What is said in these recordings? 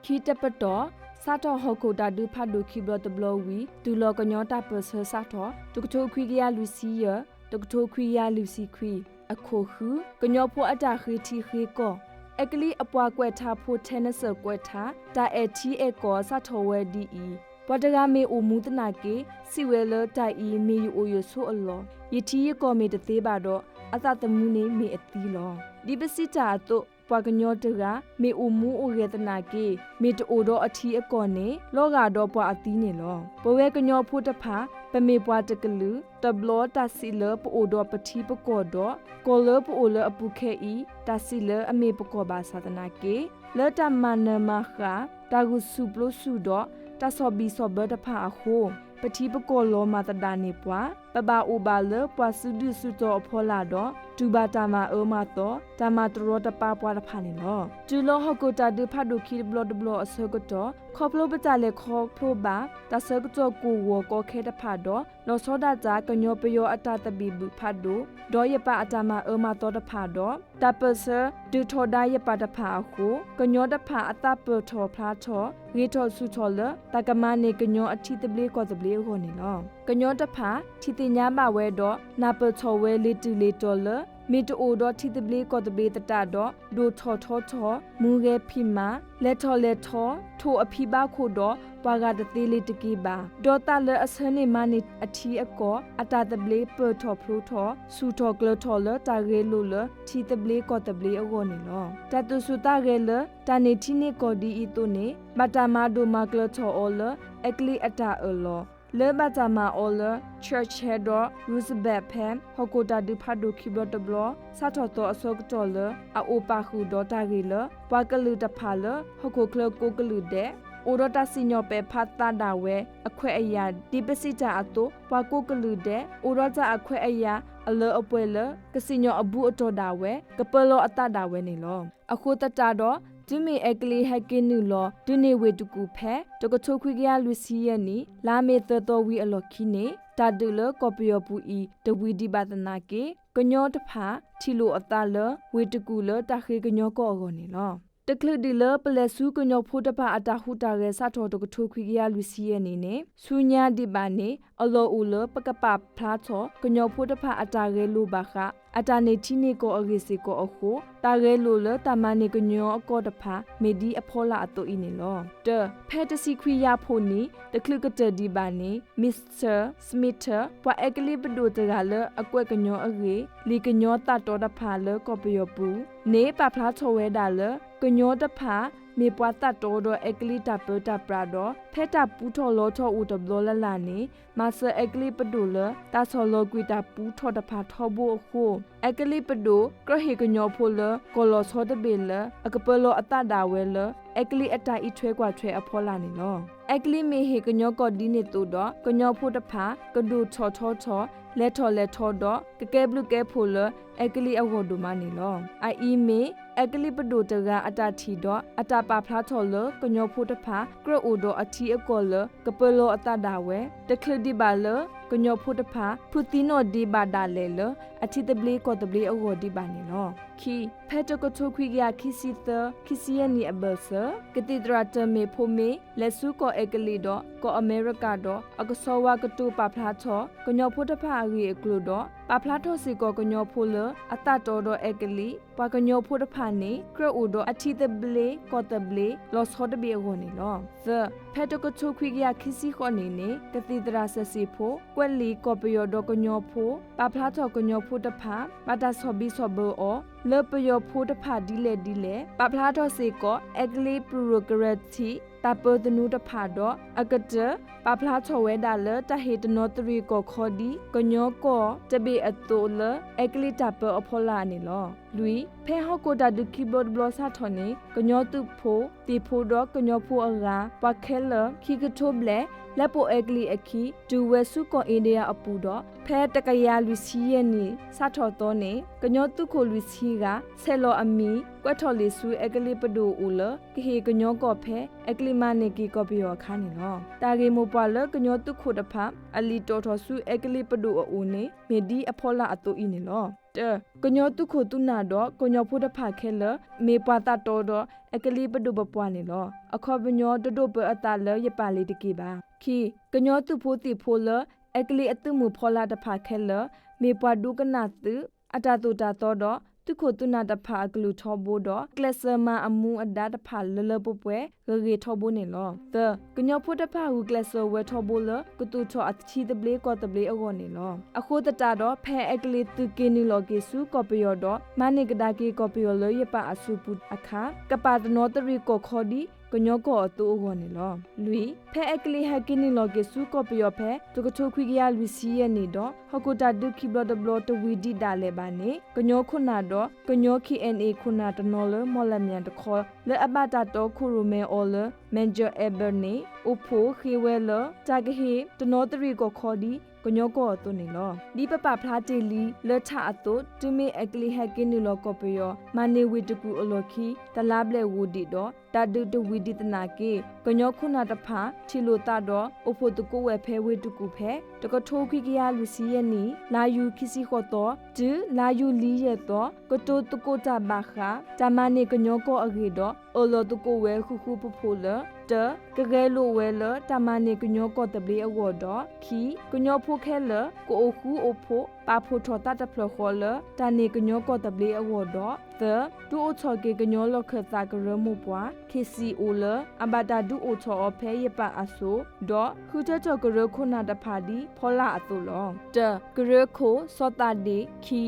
ခံတပတီၢ် စးထီၣ်ဟီၣ်ခိၣ်တၢ်ဒုးဖးဒိၣ်ခံဘျီတဘျီဝံၤ တုၤလီၤကညီတၢ်ပၢၢ်ဆၢစးထီၣ် တကထိခွံကယၤလွံၢ်ဆံယဲၢ် တကထိခွံကယၤလွံၢ်ဆံခွံ အခိၣ်ဃု ကညီဖိအတၢ်ဃ့ထံဃ့ကီၢ် အဲကလံးအပှၤကွဲးထါဖိထဲနစၢၢ်ကွဲးထါ တၢ်အဲၣ်ထံအဲၣ်ကီၢ်စးထီၣ်ဝဲဒ်အံၤ, ပှၤတဂၤမ့ၢ်အိၣ်မူသနာ်က့ စံးဝဲလၢတၢ်အံၤမ့ၢ်ယအိၣ်ယဆိးအလီၢ်, ယထံယကီၢ်မ့ၢ်တသ့ဘၣ်ဒီး အသးသမူန့ၣ်မ့ၢ်အသံလီၤ. ဒ်ပစံးတၢ်အသိး ပှၤကညီတဂၤ မ့ၢ်အိၣ်မူအိၣ်ဂဲၤသနာ်က့ မ့ၢ်တအိၣ်ဒီးအထံအကီၢ်န့ၣ် လီၤဂာ်ဒီးပှၤအသံန့ၣ်လီၤ. ပဝဲကညီဖိတဖၣ် ပမ့ၢ်ပှၤတကလုာ် တဘျီတၢ်စံးလၢပအိၣ်ဒီးပထံပကီၢ်ဒီး ကီၢ်လၢပအိၣ်လၢအပူၤခဲအံၤ တၢ်စံးလၢအမ့ၢ်ပကီၢ်ဘၣ်ဆၣ်သနာ်က့ လၢတၢ်မၤနၢၤမၤဃၣ် တၢ်ဂုာ်ဆူၣ်ပျိဆူၣ်ဒီး တၢ်ဆီၣ်ဘံၣ်ဆီၣ်ဘၢတဖၣ်အဃိ ပထံပကီၢ်လီၤမၢ်သဒၣ်န့ၢ်ပှၤ ပဘၣ်အိၣ်ဘၣ်လၢပှၤစုဒုၣ်စုတီၤအဖီလာ်ဒီး တူၢ်ဘၣ်တၢ်မၤအၢမၤသီ တၢ်မၤတရီတပါပှၤတဖၣ်န့ၣ်လီၤ. တုၤလီၤဟီၣ်ခိၣ်တၢ်ဒုးဖးဒိၣ်ခံတဘျီတဘျီအဆၢကတီၢ် ခီဖျိပတၢ်လဲၤခီဖျိဘၣ် တၢ်ဆၢကတီၢ်ကီၢ်ဂီၤကီခဲတဖၣ်ဒီး လီၤဆီဒၣ်တၢ် ကညီပယီၤအတၢ်သဘံၣ်ဘုၣ်ဖးဒိၣ် ဒီးယပၣ်အတၢ်မၤအၢမၤသီတဖၣ်ဒီး တၢ်ပၢၢ်ဆၢ ဒုးထီဒါယပၣ်တဖၣ်အဃိ ကညီတဖၣ်အသးပၢၢ်ထီၣ်ဖျါထီၣ် ဂ့ၤထီၣ်ဆူၣ်ထီၣ်လၢ တၢ်ကမၤန့ၢ်ကညီအထံသဘျ့ကီၢ်သဘျ့အဂီၢ်န့ၣ်လီၤ. ကညီတဖၣ် ထံၣ်သ့ၣ်ညါဘၣ်ဝဲဒီး နၢ်ပၢၢ်ထီၣ်ဝဲလ့ၤတုၤလ့ၤတီၤလၢ မ့ၢ်တအိၣ်ဒီးထံသဘျ့ကီၢ်သဘျ့သတးဒီး ဒိၣ်ထီၣ်ထီထီၣ် မူဂဲၤဖံးမၤ လဲၤထီၣ်လဲၤထီ ထိၣ်အဖံဘါခိၣ်ဒီး ပှၤဂၤတသ့လၢၤတက့ၢ်ဘၣ်. ဒီးသးလၢအဆၢန့ၢ်မၤန့ၢ်အထံအကီၢ် အတၢ်သဘျ့ပၢၢ်ထီၣ်ဖျိထီၣ် ဆူၣ်ထီၣ်ကျၢၤထီၣ်လၢတၢ်ဂဲၤလိာ်လၢထံသဘျ့ကီၢ်သဘျ့အဂီၢ်န့ၣ်လီၤ. တၢ်သူၣ်ဆူၣ်သးဂဲၤလၢ တၢ်န့ၢ်ထံန့ၢ်ကီၢ်ဒ်အံၤအသိးန့ၣ် ဘၣ်တၢ်မၤဒိၣ်မၤကျၢၤထီၣ်အီၤလၢ အဲကလံးအတၢ်အၢၣ်လီၤ လၢဘၣ်တၢ်မၤအီၤလၢ Churchill ဒီး Roosevelt ဖဲ ဟီၣ်ခိၣ်တၢ်ဒုးဖးဒိၣ်ခံဘျီတဘျီ စးထီၣ်သီအဆၢကတီၢ်လၢ အအိၣ်ပာ်ဃုာ်ဒီးတၢ်ဂ့ၢ်လၢ ပှၤကလုာ်တဖၣ်လၢ ဟီၣ်ခိၣ်ချၢကိးကလုာ်ဒဲး အိၣ်ဒီးတၢ်စံၣ်ညီၣ်ပဲာ်ဖးသးဒၣ်ဝဲအခွဲးအယာ် ဒ်ပစံးတၢ်အသိး ပှၤကိးကလုာ်ဒဲး အိၣ်ဒီးတၢ်အခွဲးအယာ်အလၢအပှဲၤလၢ ကစံၣ်ညီၣ်အဘူးအတီၢ်ဒၣ်ဝဲ ကပၢလီၤအသးဒၣ်ဝဲန့ၣ်လီၤ. အဃိသတးဒီး တုၤမ့ၢ်အဲကလံးဟဲက့ၤနုာ်လီၤ ဒုးန့ၢ်ဝ့ၢ်တကူၣ်ဖဲ တကထိခွံကယၤလွံၢ်ဆံယဲၢ်နံၣ် လါမ့ၤသၢသီဝံၤအလီၢ်ခံန့ၣ် တၢ်ဒုးလၢကီၢ်ပယီၤပူၤအံၤ တဝံၤဒံးဘၣ်သနာ်က့ ကညီတဖၣ် ထံၣ်လိာ်အသးလၢ ဝ့ၢ်တကူၣ်လၢတၢ်ဃ့ကညီကီၢ်အဂီၢ်န့ၣ်လီၤ. တချုးဒံးလၢပလဲၤဆူကညီဖိတဖၣ်အတၢ်ဟူးတၢ်ဂဲၤစးထီၣ်တကထိခွံကယၤလွံၢ်ဆံယဲၢ်နံၣ်န့ၣ် ဆူညါဒံးဘၣ်န့ၣ် အလီၢ်အိၣ်လၢပကပာ်ဖျါထီၣ် ကညီဖိတဖၣ်အတၢ်ဂဲၤလိာ်ဘၣ်ဃး အတၢ်န့ၢ်ထံန့ၢ်ကီၢ်အဂ့ၢ်စ့ၢ်ကီးအဃိ တၢ်ဂဲၤလိာ်လၢတၢ်မၤန့ၢ်ကညီအကီၢ်တဖၣ် မ့ၢ်ဒ်အဖီလာ်အသိးအံၤန့ၣ်လီၤ. တၢ, ဖဲတဆံခွံယၤဖှိၣ်နံၣ် တချုးကတၢၢ်ဒံးဘၣ်န့ၣ် Mister Smith ပှၤအဲကလံးပဒိၣ်တဂၤလၢအကွဲးကညီအဂ့ၢ် လံာ်ကညီသးတီတဖၣ်လၢကီၢ်ပယီၤပူၤန့ၣ် ပာ်ဖျါထီၣ်ဝဲဒၣ်လၢ ကညီတဖၣ် မ့ၢ်ပှၤသးတီဒီးအဲကလံးတၢ်ပၢတၢ်ပြးဒီး ဖဲတၢ်ပူထီၣ်လီထီၣ်အိၣ်တဘျီလၢ်လၢ်န့ၣ် မၤစၢၤအဲကလံးပဒိၣ်လၢ တၢ်ဆီၣ်လီၤကွံာ်တၢ်ပူထီၣ်တဖၣ်ထီဘိအဃိ အဲကလံးပဒိၣ် ကြၢးဟ့ၣ်ကညီဖိလၢ ကီၢ်လီၤဆီတဘ့ၣ်လၢ အကပၢလီၤအသးဒၣ်ဝဲလၢ အဲကလံးအတၢ်အံးထွဲကွၢ်ထွဲအဖီလာ်န့ၣ်လီၤ. အဲကလံးမ့ၢ်ဟ့ၣ်ကညီကီၢ်ဒ်န့ၣ်သိးဒီး ကညီဖိတဖၣ် ကဒိၣ်ထီၣ်ထီထီၣ် လဲၤထီၣ်လဲၤထီဒီး ကကဲဘျုးကဲဖှိၣ်လၢ အဲကလံးအဂီၢ်ဒိၣ်မးန့ၣ်လီၤ. အအံၤမ့ၢ် အဲကလံးပဒိၣ်တဂၤအတၢ်ထံၣ်ဒီး အတၢ်ပာ်ဖျါထီၣ်လၢ ကညီဖိတဖၣ် ကြၢးအိၣ်ဒီးအထံအကီၢ်လၢ ကပၢလီၤအသးဒၣ်ဝဲ တချုးဒံးဘၣ်လၢ ကညီဖိတဖၣ် ဖုးသံနီၣ်ဒ့ဘၣ်ဒၣ်လဲာ်လၢ အထံသဘျ့ကီၢ်သဘျ့အဂီၢ်ဒံးဘၣ်န့ၣ်လီၤ. ခံ, ဖဲတကထိခွံကယၤခံဆံသၢ ခံဆံယဲၢ်နံၣ်အဘၢၣ်စၢၤ ကသံၣ်သရၣ်တၢၢ်မ့ၢ်ဖိမ့ၢ် လဲၤဆူကီၢ်အဲကလံးဒီး ကီၢ်အမဲရကၤဒီး အကဆီဝါကတိၤပာ်ဖျါထီၣ် ကညီဖိတဖၣ်အဂ့ၢ်အကျိၤဒီး ပာ်ဖျါထီၣ်စ့ၢ်ကီးကညီဖိလၢ အသးတီဒီးအဲကလံး ပှၤကညီဖိတဖၣ်န့ၣ် ကြၢးအိၣ်ဒီးအထံသဘျ့ကီၢ်သဘျ့ လီၤဆီတဘ့ၣ်အဂီၢ်န့ၣ်လီၤ. သၢ, ဖဲတကထိခွံကယၤခံဆံဃိးနံၣ်န့ၣ် ကသံၣ်သရၣ်စဲးစံၣ်ဖိ ကွဲးလံာ်ကီၢ်ပယီၤဒီးကညီဖိ ပာ်ဖျါထီၣ်ကညီဖိတဖၣ် ဘၣ်တၢ်ဆီၣ်ဘံၣ်ဆီၣ်ဘၢအီၤ လၢပယီၤဖိတဖၣ်ဒ်လဲၣ်ဒ်လဲၣ် ပာ်ဖျါထီၣ်စ့ၢ်ကီး အဲကလံး bureaucracy တၢ်ပၢသနူတဖၣ်ဒီး အကတၢၢ် ပာ်ဖျါထီၣ်ဝဲဒၣ်လၢ တၢ်ဟ့ၣ်တနီသရံၣ်ကီၢ်ခီဒ် ကညီကီၢ်တဘ့ၣ်အသိးလၢ အဲကလံးတၢ်ပၢအဖီလာ်န့ၣ်လီၤ. လွံၢ်, ဖဲဟီၣ်ခိၣ်တၢ်ဒုးခံဘျီတဘျီစးထီၣ်န့ၣ် ကညီသုးဖိ သ့ၣ်ဖိဒီးကညီဖိအဂၤ ပှၤခဲလၢာ် ခံကထိဘျဲၣ် လၢပအိၣ်အဲကလံးအခံ တုၤဝဲဆူကီၢ်အ့ဒ့ယါအပူၤဒီး ဖဲတကယၤလွံၢ်ဆံယဲၢ်နံၣ် စးထီၣ်သီန့ၣ် ကညီသုးခိၣ်လွံၢ်ဆံဂၤ ဆဲးလီၤအမံၤ ကွဲးထီၣ်လံာ်ဆူအဲကလံးပဒိၣ်အအိၣ်လၢ ကဟ့ၣ်ကညီကီၢ်ဖဲ အဲကလံးမၤန့ၢ်က့ၤကီၢ်ပယီၤအခါန့ၣ်လီၤ. တၢ်ဂ့ၢ်မိၢ်ပှၢ်လၢကညီသုးခိၣ်တဖၣ် အလံာ်တီၣ်ထီၣ်ဆူအဲကလံးပဒိၣ်အအိၣ်န့ၣ် မ့ၢ်ဒ်အဖီလာ်အသိးအံၤန့ၣ်လီၤ. တၢ, ကညီသုးခိၣ်သုးနၢ်ဒီးကညီဖိတဖၣ်ခဲလၢာ် မ့ၢ်ပှၤသးတီဒီးအဲကလံးပဒိၣ်ပပှၢ်န့ၣ်လီၤ. အခီပညီတဒိၣ်ပၢအသးလၢယပာ်လံာ်တက့ၢ်ဘၣ်. ခံ, ကညီသုးဖိသံၣ်ဖိလၢ အဲကလံးအသုးမုၢ်ဖီလာ်တဖၣ်ခဲလၢာ် မ့ၢ်ပှၤဒိကနၣ်သုး အတၢ်သိၣ်တၢ်သီဒီး သုးခိၣ်သုးနၢ်တဖၣ်အကလုၢ်ထီဘိဒီး ကျဲးစၢးမၤအမူအဒါတဖၣ်လၢလၢပှဲၤပှဲၤ ဂ့ၤဂ့ၤထီဘိန့ၣ်လီၤ. သၢ, ကညီဖိတဖၣ်ဂုာ်ကျဲးစၢးဝဲထီဘိလၢ ကသူၣ်ထီၣ်အထံသဘျ့ကီၢ်သဘျ့အဂီၢ်န့ၣ်လီၤ. အဃိသတးဒီး ဖဲအဲကလံးသုးက့ၤနုာ်လီၤက့ၤဆူကီၢ်ပယီၤဒီး မၤန့ၢ်ကဒါက့ၤကီၢ်ပယီၤလၢယပာ်အစုပူၤအခါ ကပာ်တနီသရံၣ်ကီၢ်ခီဒ် ကညီကီၢ်အသိးအဂီၢ်န့ၣ်လီၤ. လွံၢ်, ဖဲအဲကလံးဟဲက့ၤနုာ်လီၤက့ၤဆူကီၢ်ပယီၤဖဲ တကထိခွံကယၤလွံၢ်ဆံယဲၢ်နံၣ်ဒီး ဟီၣ်ခိၣ်တၢ်ဒုးခံဘျီတဘျီတဝံၤဒံးဒၣ်လဲာ်ဘၣ်န့ၣ် ကညီခိၣ်နၢ်ဒီး ကညီ ခ့ၣ်အဲၣ်အဲၣ် ခိၣ်နၢ်တနီၤလၢမီၢ်လမၠဲၣ်တခီ လၢအဘၣ်တၢ်တီခိၣ်ရိၣ်မဲအီၤလၢ Major Albert န့ၣ် အိၣ်ဖှိၣ်ဃ့ဝဲလၢ တၢ်ကဟ့ၣ်တနီသရံၣ်ကီၢ်ခီဒ် ကညီကီၢ်အသိးန့ၣ်လီၤ. ဒ်ပပာ်ဖျါတ့ၢ်လံလၢထးအသိး တုၤမ့ၢ်အဲကလံးဟဲက့ၤနုာ်လီၤကီၢ်ပယီၤ မၤန့ၢ်ဝ့ၢ်တကူၣ်အလီၢ်ခံ တလါဘျဲၣ်ဂိၤဒံးဒီး တၢ်ဒုးတဝံၤဒံးသနာ်က့ ကညီခိၣ်နၢ်တဖၣ် ထံၣ်လိာ်သးဒီး အိၣ်ဖှိၣ်သကိးဝဲဖဲဝ့ၢ်တကူၣ်ဖဲ တကထိခွံကယၤလွံၢ်ဆံယဲၢ်နံၣ် လါယူၤခံဆံဃိးသီ တုၤလါယူၤလံယဲၢ်သီ ကတိၤသကိးတၢ်ဘၣ်ဃး တၢ်မၤန့ၢ်ကညီကီၢ်အဂ့ၢ်ဒီး အၢၣ်လီၤသကိးဝဲဃူဃူဖိးဖိးလၢ တၢ, ကဂဲၤလိာ်ဝဲလၢတၢ်မၤန့ၢ်ကညီကီၢ်သဘျ့အဂီၢ်ဒီး ခံ, ကညီဖိခဲလၢာ် ကအိၣ်ဃူအိၣ်ဖိး ပာ်ဖှိၣ်ထီၣ်သးတဖျၢၣ်ဃီလၢ တၢ်န့ၢ်ကညီကီၢ်သဘျ့အဂီၢ်ဒီး သၢ, ဒုးအိၣ်ထီၣ်က့ၤကညီလီၢ်ခၢၣ်သးကရၢမိၢ်ပှၢ် ခ့ၣ်စံၣ်အိၣ်လၢ အဘၣ်တၢ်ဒုးအိၣ်ထီၣ်အီၤဖဲယပာ်အစိၤ ဒီးဃုထၢထီၣ်ကရၢခိၣ်နၢ်တဖၣ်ဒ်ဖီလာ်အသိးလီၤ. တၢ, ကရၢခိၣ် စီၤသးဒ့ၣ်, ခံ,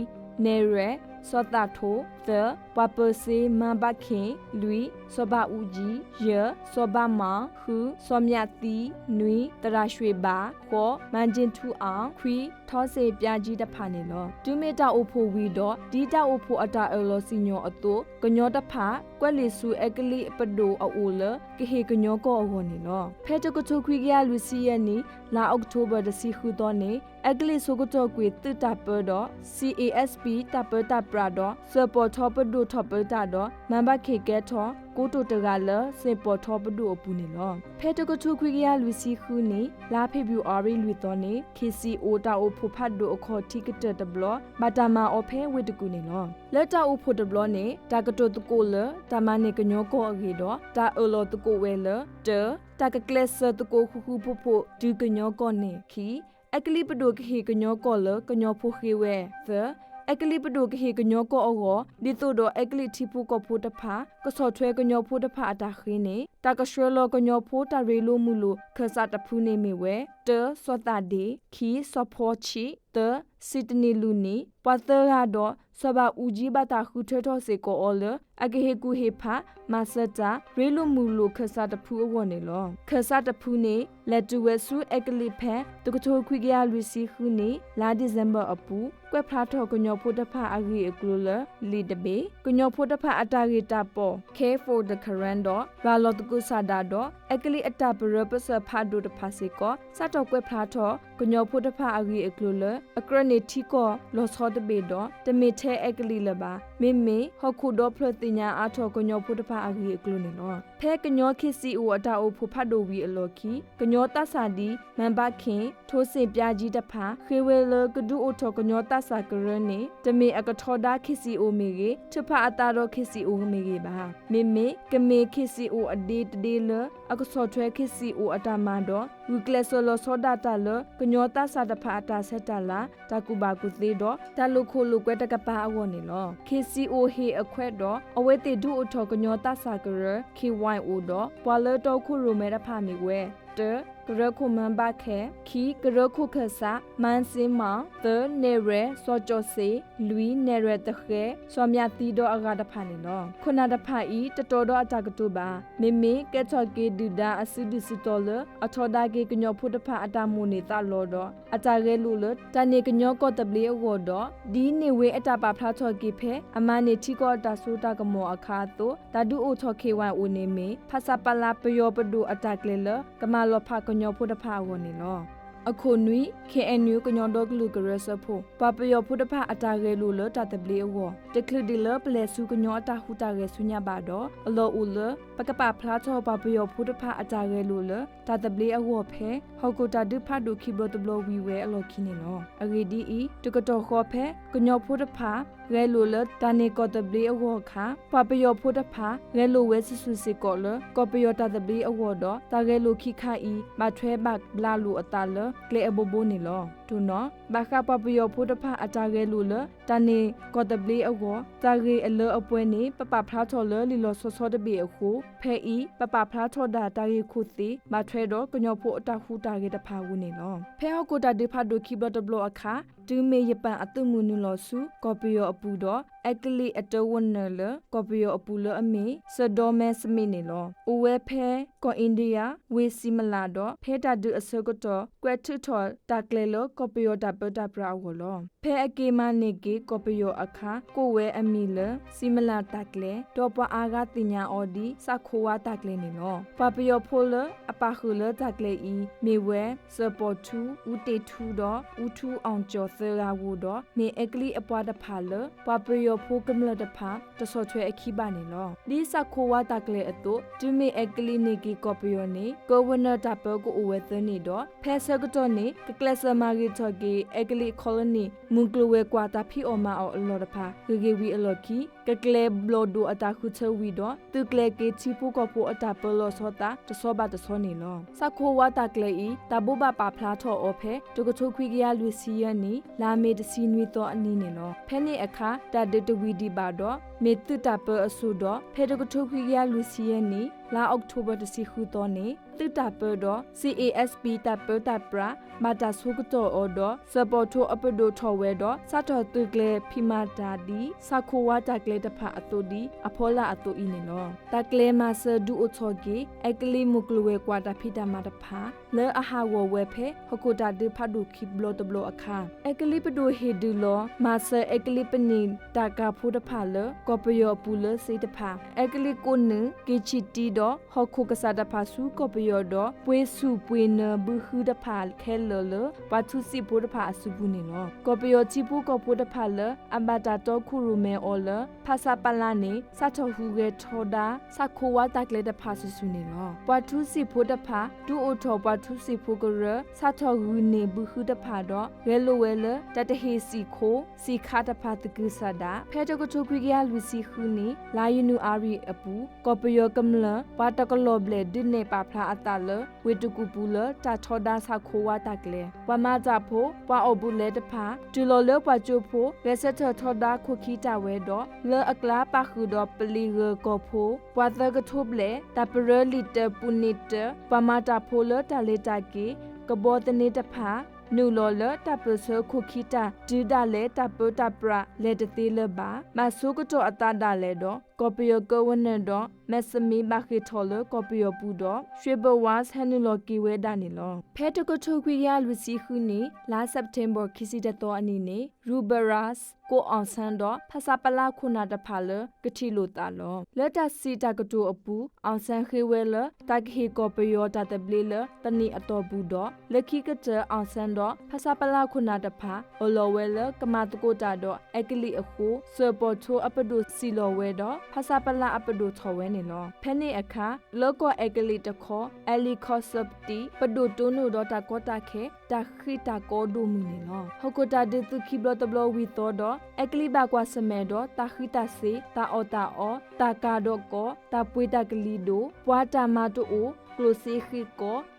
နဲၣ်ရွဲၣ် စီၤသးထိၣ်, သၢ, ပှၤပၢၤစ့ မါဘၣ်ခ့ၣ်, လွံၢ်, စီၤဘၣ်အူကၠံ, ယဲၢ်, စီၤဘၣ်မၤ, ဃု, စီၤမၠးသံ, နွံ, သရၣ်ရွှ့ၣ်ဘၣ်, ဃိး, မၤကၠ့ထူအါ, ခွံ, ထီစ့ၣ်ပၠါကၠံတဖၣ်န့ၣ်လီၤ. တုၤမ့ၢ်တၢ်အိၣ်ဖှိၣ်ဝံၤဒီး ဒ်တၢ်အိၣ်ဖှိၣ်အတၢ်အၢၣ်လီၤစံၣ်ညီၣ်အသိး ကညီတဖၣ် ကွဲးလံာ်ဆူအဲကလံးပဒိၣ်အအိၣ်လၢ ကဟ့ၣ်ကညီကီၢ်အဂီၢ်န့ၣ်လီၤ. ဖဲတကထိခွံကယၤလွံၢ်ဆံယဲၢ်နံၣ် လါအီးကထိဘၢၣ်တဆံဃုသီန့ၣ် အဲကလံးဆိကတီၢ်ကွံာ်သုးတၢ်ပၢဒီး CASP တၢ်ပၢတၢ်ပြးဒီး စၢၤပီၣ်ထီပဒိၣ်ထီၣ်ပၢတၢ်ဒီး မါဘၣ်ခ့ၣ်ကဲထီၣ် ကိတိာ်တဂၤလၢ စ့ၣ်ပီၣ်ထီပဒိၣ်အပူၤန့ၣ်လီၤ. ဖဲတကထိခွံကယၤလွံၢ်ဆံဃုနံၣ် လါဖ့ၤဘြူၤအါရံၤလွံၢ်သီန့ၣ် ခ့ၣ်စံၣ်အိၣ် တၢ်အိၣ်ဖှိၣ်ဖးဒိၣ်အခီၣ်ထံးကတၢၢ်တဘျီ ဘၣ်တၢ်မၤအီၤဖဲဝ့ၢ်တကူၣ်န့ၣ်လီၤ. လၢတၢ်အိၣ်ဖှိၣ်တဘျီန့ၣ် တၢ်ကတိၤသကိးလၢ တၢ်မၤန့ၢ်ကညီကီၢ်အဂ့ၢ်ဒီး တၢ်အၢၣ်လီၤသကိးဝဲလၢ တၢ, တၢ်ကကျဲးစၢးသကိးဃူဃူဖိးဖိး တုၤကညီကီၢ်န့ၣ်, ခံ, အဲကလံးပဒိၣ်ကဟ့ၣ်ကညီကီၢ်လၢကညီဖိဃ့ဝဲ, သၢ, အဲကလံးပဒိၣ်ကဟ့ၣ်ကညီကီၢ်အဂီၢ် ဒ်သိးဒီးအဲကလံးထံဖိကီၢ်ဖိတဖၣ် ကဆီၣ်ထွဲကညီဖိတဖၣ်အတၢ်ဃ့န့ၣ် တၢ်ကဆှၢလီၤကညီဖိတၢ်ရ့လိာ်မုာ်လိာ်ခၢၣ်စးတဖုန့ၣ်မ့ၢ်ဝဲ တၢ, စီၤသးဒ့ၣ်, ခံ, စီၤဖီဆံး, သၢ, စံးတနံၣ်လူၢ်နံၣ်, ပှၤသၢဂၤဒီး စီၤဘၣ်အူကၠံဘၣ်တၢ်ဃုထၢထီၣ်စ့ၢ်ကီးအီၤလၢ အကဟ့ၣ်ကူၣ်ဟ့ၣ်ဖး မၤစၢၤတၢ် ရ့လိာ်မုာ်လိာ်ခၢၣ်စးတဖုအဂီၢ်န့ၣ်လီၤ. ခၢၣ်စးတဖုန့ၣ် လဲၤတုၤဝဲဆူအဲကလံးဖဲ တကထိခွံကယၤလွံၢ်ဆံဃုနံၣ် လါဒံၣ်စ့ဘၢၣ်အပူၤ ကွဲးဖျါထီၣ်ကညီဖိတဖၣ်အဂ့ၢ်အကျိၤလၢ လံာ်တဘ့ၣ်, ကညီဖိတဖၣ်အတၢ်ဂ့ၢ်တၢ်ပိာ် Care for the Karen ဒီး ရၤလီၤသကိးဆန္ဒဒီး အဲကလံးအတၢ်ပရၢပစၢၤဖးဒိၣ်တဖၣ်စ့ၢ်ကီး စးထီၣ်ကွဲးဖျါထီၣ် ကညီဖိတဖၣ်အဂ့ၢ်အကျိၤလၢ အကြၢးန့ၢ်ထံကီၢ်လီၤဆီတဘ့ၣ်ဒီး တမ့ၢ်ထဲအဲကလံးလၢၤဘၣ်. မ့မ့ၢ် ဟီၣ်ခိၣ်ဒီဖျၢၣ်သ့ၣ်ညါအါထီၣ်ကညီဖိတဖၣ်အဂ့ၢ်အကျိၤန့ၣ်လီၤ. ဖဲကညီခ့ၣ်စံၣ်အိၣ်အတၢ်အိၣ်ဖှိၣ်ဖးဒိၣ်ဝံၤအလီၢ်ခံ ကညီသးစၢ်ဒ် မၤဘၣ်ခ့ၣ်, ထိးစ့ၣ်ပၠါကၠံတဖၣ် ဃ့ဝဲလၢကဒုးအိၣ်ထီၣ်ကညီသးစၢ်ကရၢန့ၣ် တမ့ၢ်အကထီဒါခ့ၣ်စံၣ်အိၣ်မ့ၢ်ဂ့ၤ, ထုးဖးအသးဒီးခ့ၣ်စံၣ်အိၣ်မ့ၢ်ဂ့ၤဘၣ်. မ့မ့ၢ် ကမ့ၢ်ခ့ၣ်စံၣ်အိၣ်အဒ့တဒ့လၢ အကဆီၣ်ထွဲခ့ၣ်စံၣ်အိၣ်အတၢ်မၤဒီး ဂုာ်ကျဲးစၢးလီၤဆီဒၣ်တၢ်လၢ ကညီသးစၢ်တဖၣ်အတၢ်ဆဲးတၢ်လၤ, တၢ်ကူၣ်ဘၣ်ကူၣ်သ့ဒီး တၢ်လိာ်ခိၣ်လိာ်ကွဲတကပၤအဂီၢ်န့ၣ်လီၤ. ခ့ၣ်စံၣ်အိၣ်ဟ့ၣ်အခွဲးဒီး အဝဲသ့ၣ်ဒုးအိၣ်ထီၣ်ကညီသးစၢ်ကရၢ ခ့ၣ်ဝဲၣ်အိၣ်ဒီး ပှၤလၢတီခိၣ်ရိၣ်မဲတဖၣ်မ့ၢ်ဝဲ တၢ, ကရၢခိၣ်မၤဘၣ်ခဲၣ်, ခံ, ကရၢခိၣ်ခၢၣ်စး မၢ်စ့မၣ်, သၢ, နဲၣ်ရွဲၣ် စီၤကၠီၣ်စ့ၣ်, လွံၢ်, နဲၣ်ရွဲၣ်တဃဲၣ် စီၤမၠးသံဒီးအဂၤတဖၣ်န့ၣ်လီၤ. ခိၣ်နၢ်တဖၣ်အံၤ တတီဒီးအတၢ်ကတိၤဘၣ်. မ့မ့ၢ် ကဲထီၣ်က့ၤဒုၣ်ဒါအစုဒုၣ်စုတီၤလၢ အထီဒါက့ၤကညီဖိတဖၣ်အတၢ်မိၣ်န့ၢ်သးလီဒီး အတၢ်ဂဲၤလိာ်လၢ တၢ်န့ၢ်ကညီကီၢ်သဘျ့အဂီၢ်ဒီး ဒ်န့ၢ်ဝ့အတၢ်ပာ်ဖျါထီၣ်က့ၤဖဲ အမၤန့ၢ်ထံကီၢ်အတၢ်စိတၢ်ကမီၤအခါအသိး တၢ်ဒုးအိၣ်ထီၣ်ခ့ၣ်ဝဲၣ်အိၣ်န့ၣ်မ့ၢ် ဖဆပလ ပယီၤပဒိၣ်အတၢ်ကျဲၤလၢ ကမၤ လီၤဖးကညီဖိတဖၣ်အဂီၢ်န့ၣ်လီၤ. အခိၣ်နွံ ခ့ၣ်အဲၣ်ယူၣ် ကညီဒီကလုာ်ကရၢစၢဖှိၣ် ပှၤပယီၤဖိတဖၣ်အတၢ်ဂဲၤလိာ်လၢတၢ်သဘျ့အဂီၢ် တချုးဒ်လၢပလဲၤဆူကညီအတၢ်ဟူးတၢ်ဂဲၤဆူညါဘၣ်ဒီး အလီၢ်အိၣ်လၢ ပကပာ်ဖျါထီၣ်ပှၤပယီၤဖိတဖၣ်အတၢ်ဂဲၤလိာ်လၢတၢ်သဘျ့အဂီၢ်ဖဲ ဟီၣ်ခိၣ်တၢ်ဒုးဖးဒိၣ်ခံဘျီတဘျီဝံၤဝဲအလီၢ်ခံန့ၣ်လီၤ. အဂ့ၢ်ဒ်အံၤ, တကတီၢ်ဃီဖဲ ကညီဖိတဖၣ် ဂဲၤလိာ်လၢတၢ်န့ၢ်ကီၢ်သဘျ့အဂီၢ်အခါ ပှၤပယီၤဖိတဖၣ် ဂဲၤလိာ်ဝဲစုာ်စုာ်စ့ၢ်ကီးလၢ ကီၢ်ပယီၤတၢ်သဘျ့အဂီၢ်ဒီး တၢ်ဂဲၤလိာ်ခံခါအံၤ ဘၣ်ထွဲဘၣ်ဘျးလိာ်အသးလၢကျဲအဘိဘိန့ၣ်လီၤ. တိၢ်နီၣ်, ဘၣ်ဃးပှၤပယီၤဖိတဖၣ်အတၢ်ဂဲၤလိာ်လၢ တၢ်န့ၢ်ကီၢ်သဘျ့အဂီၢ် တၢ်ဂ့ၢ်အလၢအပှဲၤန့ၣ် ပပာ်ဖျါထီၣ်လၢလံာ်လီၤဆီဆီတဘ့ၣ်အဃိ ဖဲအံၤ ပပာ်ဖျါထီၣ်ဒၣ်တၢ်ဂ့ၢ်ခိၣ်သ့ၣ် ဘၣ်ထွဲဒီးကညီဖိအတၢ်ဟူးတၢ်ဂဲၤတဖၣ်အဂီၢ်န့ၣ်လီၤ. ဖဲဟီၣ်ခိၣ်တၢ်ဒုးဖးဒိၣ်ခံဘျီတဘျီအခါ တုၤမ့ၢ်ယပၣ်အသုးမုၢ်နုာ်လီၤဆူ ကီၢ်ပယီၤအပူၤဒီး အဲကလံးအတၢ်ဂိၢ်နၢ်လၢ ကီၢ်ပယီၤအပူၤလၢအမ့ၢ် စၢၤဒီမဲစမ့ၣ်န့ၣ်လီၤ. အိၣ်ဝဲဖဲ ကီၢ်အ့ဒံယါ ဝ့ၢ်စံမလးဒီး ဖဲတၢ်ဒုးအဆၢကတီၢ် ကွဲးထုးထီၣ်တၢ်ကျဲၤလၢ ကီၢ်ပယီၤတၢ်ပၢတၢ်ပြးအဂီၢ်လီၤ. ဖဲအက့ၤမၤန့ၢ်က့ၤကီၢ်ပယီၤအခါ ကိးဝဲအမံၤလၢ စံမလးတၢ်ကျဲၤ ဒီးပှၤအါဂၤသ့ၣ်ညါအီၤဒ် စးခိဝါတၢ်ကျဲၤန့ၣ်လီၤ. ပှၤပယီၤဖိလၢအပာ်ဃုာ်လၢတၢ်ကျဲၤအံၤ မ့ၢ်ဝဲ စၢၤပီၣ်ထူ, အူတ့ၢ်ထူဒီး အူထူအီၣ်ကၠီၣ် သၢဂၤဧိၤဒီး မ့ၢ်အဲကလံးအပှၤတဖၣ်လၢ ပှၤပယီၤဖိကမျၢၢ်တဖၣ် တဆီၣ်ထွဲအခံဘၣ်န့ၣ်လီၤ. ဒ်စးခိဝါတၢ်ကျဲၤအသိး တုၤမ့ၢ်အဲကလံးန့ၢ်က့ၤကီၢ်ပယီၤန့ၣ် ကဝနၢၤတၢ်ပၢကအိၣ်ဝဲသၢန့ၣ်ဒီး ဖဲဆၢကတီၢ်န့ၣ် ကကျဲးစၢးမၤဂ့ၤထီၣ်က့ၤ အဲကလံး colony မုၢ်ကျိၤဝဲၤကွာ်တၢ်ဖံးအီၣ်မၤအီၣ်အလီၢ်တဖၣ် ဂ့ၤဂ့ၤဝံၤအလီၢ်ခံ ကကျဲၤဘျီၣ်ဒိၣ်အတၢ်ဃုထၢဝံၤဒီး သုးကျဲၤက့ၤထံဖိကီၢ်ဖိအတၢ်ပၢလီၤဆီသး တဆီဘၣ်တဆီန့ၣ်လီၤ. စးခိဝါတၢ်ကျဲၤအံၤ တၢ်ဘိးဘၣ်ပာ်ဖျါထီၣ်အီၤဖဲ တကထိခွံကယၤလွံၢ်ဆံယဲၢ်နံၣ် လါမ့ၤတဆံနွံသီအနံၤန့ၣ်လီၤ. ဖဲန့ၣ်အခါ တၢ်ဒုးတဝံၤဒံးဘၣ်ဒီး မ့ၢ်သုးတၢ်ပၢအစိၤဒီး ဖဲတကထိခွံကယၤလွံၢ်ဆံယဲၢ်နံၣ် လါအီးကထိဘၢၣ်တဆံဃုသီန့ၣ် သုးတၢ်ပၢဒီး CASP တၢ်ပၢတၢ်ပြး ဘၣ်တၢ်ဆိကတီၢ်အီၤဒီး စၢၤပီၣ်ထူအပဒိၣ်ထီၣ်ဝဲဒီး စးထီၣ်သုးကျဲၤဖံးမၤတၢ်ဒ် စးခိဝါတၢ်ကျဲၤတဖၣ်အသိးဒ် အဖီလာ်အသိးအံၤန့ၣ်လီၤ. တၢ်ကျဲၤမၤစၢၤဒုးအိၣ်ထီၣ်က့ၤ အဲကလံးမုၢ်ကျိၤဝဲၤကွာ်တၢ်ဖံးတၢ်မၤတဖၣ် လၢအဟးဂီၤဝဲဖဲ ဟီၣ်ခိၣ်တၢ်ဒုးဖးဒိၣ်ခံဘျီတဘျီအခါ အဲကလံးပဒိၣ်ဟ့ၣ်ဒုးလီၤ မၤစၢၤအဲကလံးပနံာ်တၢ်ကၤဖိတဖၣ်လၢ ကီၢ်ပယီၤအပူၤလၢစ့တဖၣ် အဲကလံးကိးနုာ် က့ၤဆံၣ်တံဒီး ဟီၣ်ခိၣ်ကစၢ်တဖၣ်ဆူကီၢ်ပယီၤဒီး ပှ့ၤဆူၣ်ပှ့ၤနၢၤဘုဃုတဖၣ်ခဲလၢာ်လၢ ပှၤထူစံာ်ဖိတဖၣ်အစုပူၤန့ၣ်လီၤ. ကီၢ်ပယီၤထံဖိကီၢ်ဖိတဖၣ်လၢ အဘၣ်တၢ်တီခိၣ်ရိၣ်မဲအီၤလၢ ဖဆပလန့ၣ် စးထီၣ်ဟူးဂဲၤထီဒါ စးခိဝါတၢ်ကျဲၤတဖၣ်စုာ်စုာ်န့ၣ်လီၤ. ပှၤထူစံာ်ဖိတဖၣ် ဒုးအိၣ်ထီၣ်ပှၤထူစံာ်ဖိကရၢ စးထီၣ်ဂုာ်န့ၢ်ဘုဃုတဖၣ်ဒီး ဂဲၤလိာ်ဝဲလၢ တၢ်တဟ့ၣ်စံၣ်ခိၣ် စံၣ်ခးတဖၣ်သကုၤဆးဒး ဖဲတကထိခွံကယၤလွံၢ်ဆံဃုနံၣ် လါယနူၤအါရံၤအပူၤ ကီၢ်ပယီၤကမျၢၢ် ပှၤတကလီၤဘျဲၣ်ဒုးနဲၣ်ပာ်ဖျါအသးလၢ ဝ့ၢ်တကူၣ်ပူၤလၢတၢ်ထီဒါစးခိဝါတၢ်ကျဲၤ ပှၤမၤတၢ်ဖိ ပှၤအီၣ်ဘူးလဲတဖၣ် တုၤလီၤလၢပှၤကၠိဖိ ဂဲၤဆၢထၢၣ်ထီဒါခိၣ်ခံတၢ်ဝဲဒီး လၢအကျါပာ်ဃုာ်ဒီးပလံၤဂၢၤကီၢ်ဖိ ပှၤသၢကထိဘျဲၣ် တၢ်ပရၢလံာ်တၢပူၤန့ၢ်တၢ ပှၤမၤတၢ်ဖိလၢတၢ်လဲၤတၢ်က့ၤ ကဘီသန့တဖၣ် နုာ်လီၤလၢတၢ်ပၢၢ်ဆၢခိၣ်ခံတၢ် တုၤဒၣ်လဲာ်တၢ်ပၢတၢ်ပြးလဲၤတသ့လၢၤဘၣ် ဘၣ်ဆိကတီၢ်အသးဒၣ်လဲာ်ဒီး ကီၢ်ပယီၤကဝနၢၤဒီး မဲးစမံးဘၣ်ဃ့ၢ်ထီၣ်လၢကီၢ်ပယီၤပူၤဒီး ရွှေဘဝါ ဟဲနုာ်လီၤက့ၤဝဲဒၣ်န့ၣ်လီၤ. ဖဲတကထိခွံကယၤလွံၢ်ဆံဃုနံၣ် လါစဲးပထ့ဘၢၣ်ခံဆံတသီအနံၤန့ၣ် ရူဘရၣ် ကိးအီၣ်ဆန်းဒီး ဖဆပလခိၣ်နၢ်တဖၣ်လၢ ကထံၣ်လိာ်သးလီၤ. လၢတၢ်စံးတၢ်ကတိၤအပူၤ အီၣ်ဆန်းဃ့ဝဲလၢ တၢ်ကဟ့ၣ်ကီၢ်ပယီၤတၢ်သဘျ့လၢတနံၣ်အတီၢ်ပူၤဒီး လၢခံကတၢၢ် အီၣ်ဆန်းဒီး ဖဆပလခိၣ်နၢ်တဖၣ် အၢၣ်လီၤဝဲလၢကမၤသကိးတၢ်ဒီးအဲကလံးအဃိ စၢၤပီၣ်ထူအပဒိၣ်စံၣ်လီၤဝဲဒီး ဖဆပလအပဒိၣ်ထီၣ်ဝဲန့ၣ်လီၤ. ဖဲန့ၣ်အခါ လၢကီၢ်အဲကလံးတခီ အဲလံးခီၣ်စၢပတံး ပဒိၣ်တိၢ်နီၣ်ဒီးတၢ်ကီတၢ်ခဲ တၢ်ဃံးတၢ်ကီဒိၣ်မုၢ်န့ၣ်လီၤ. ဟီၣ်ခိၣ်တၢ်ဒုးသုးခံဘျီတဘျီဝံၤသီဒီး အဲကလံးဘၣ်ကွၢ်ဆၢၣ်မဲာ်ဒီးတၢ်ဃံးတၢ်စ့ၤ တၢ်အီၣ်တၢ်အီ တၢ်ကၤဒီးကီ တၢ်ပှ့ၤတၢ်ကလံၤဒိၣ် ပှၤတၢ်မၤတအိၣ် ကျိၣ်စ့ဃ့ၢ်ကီ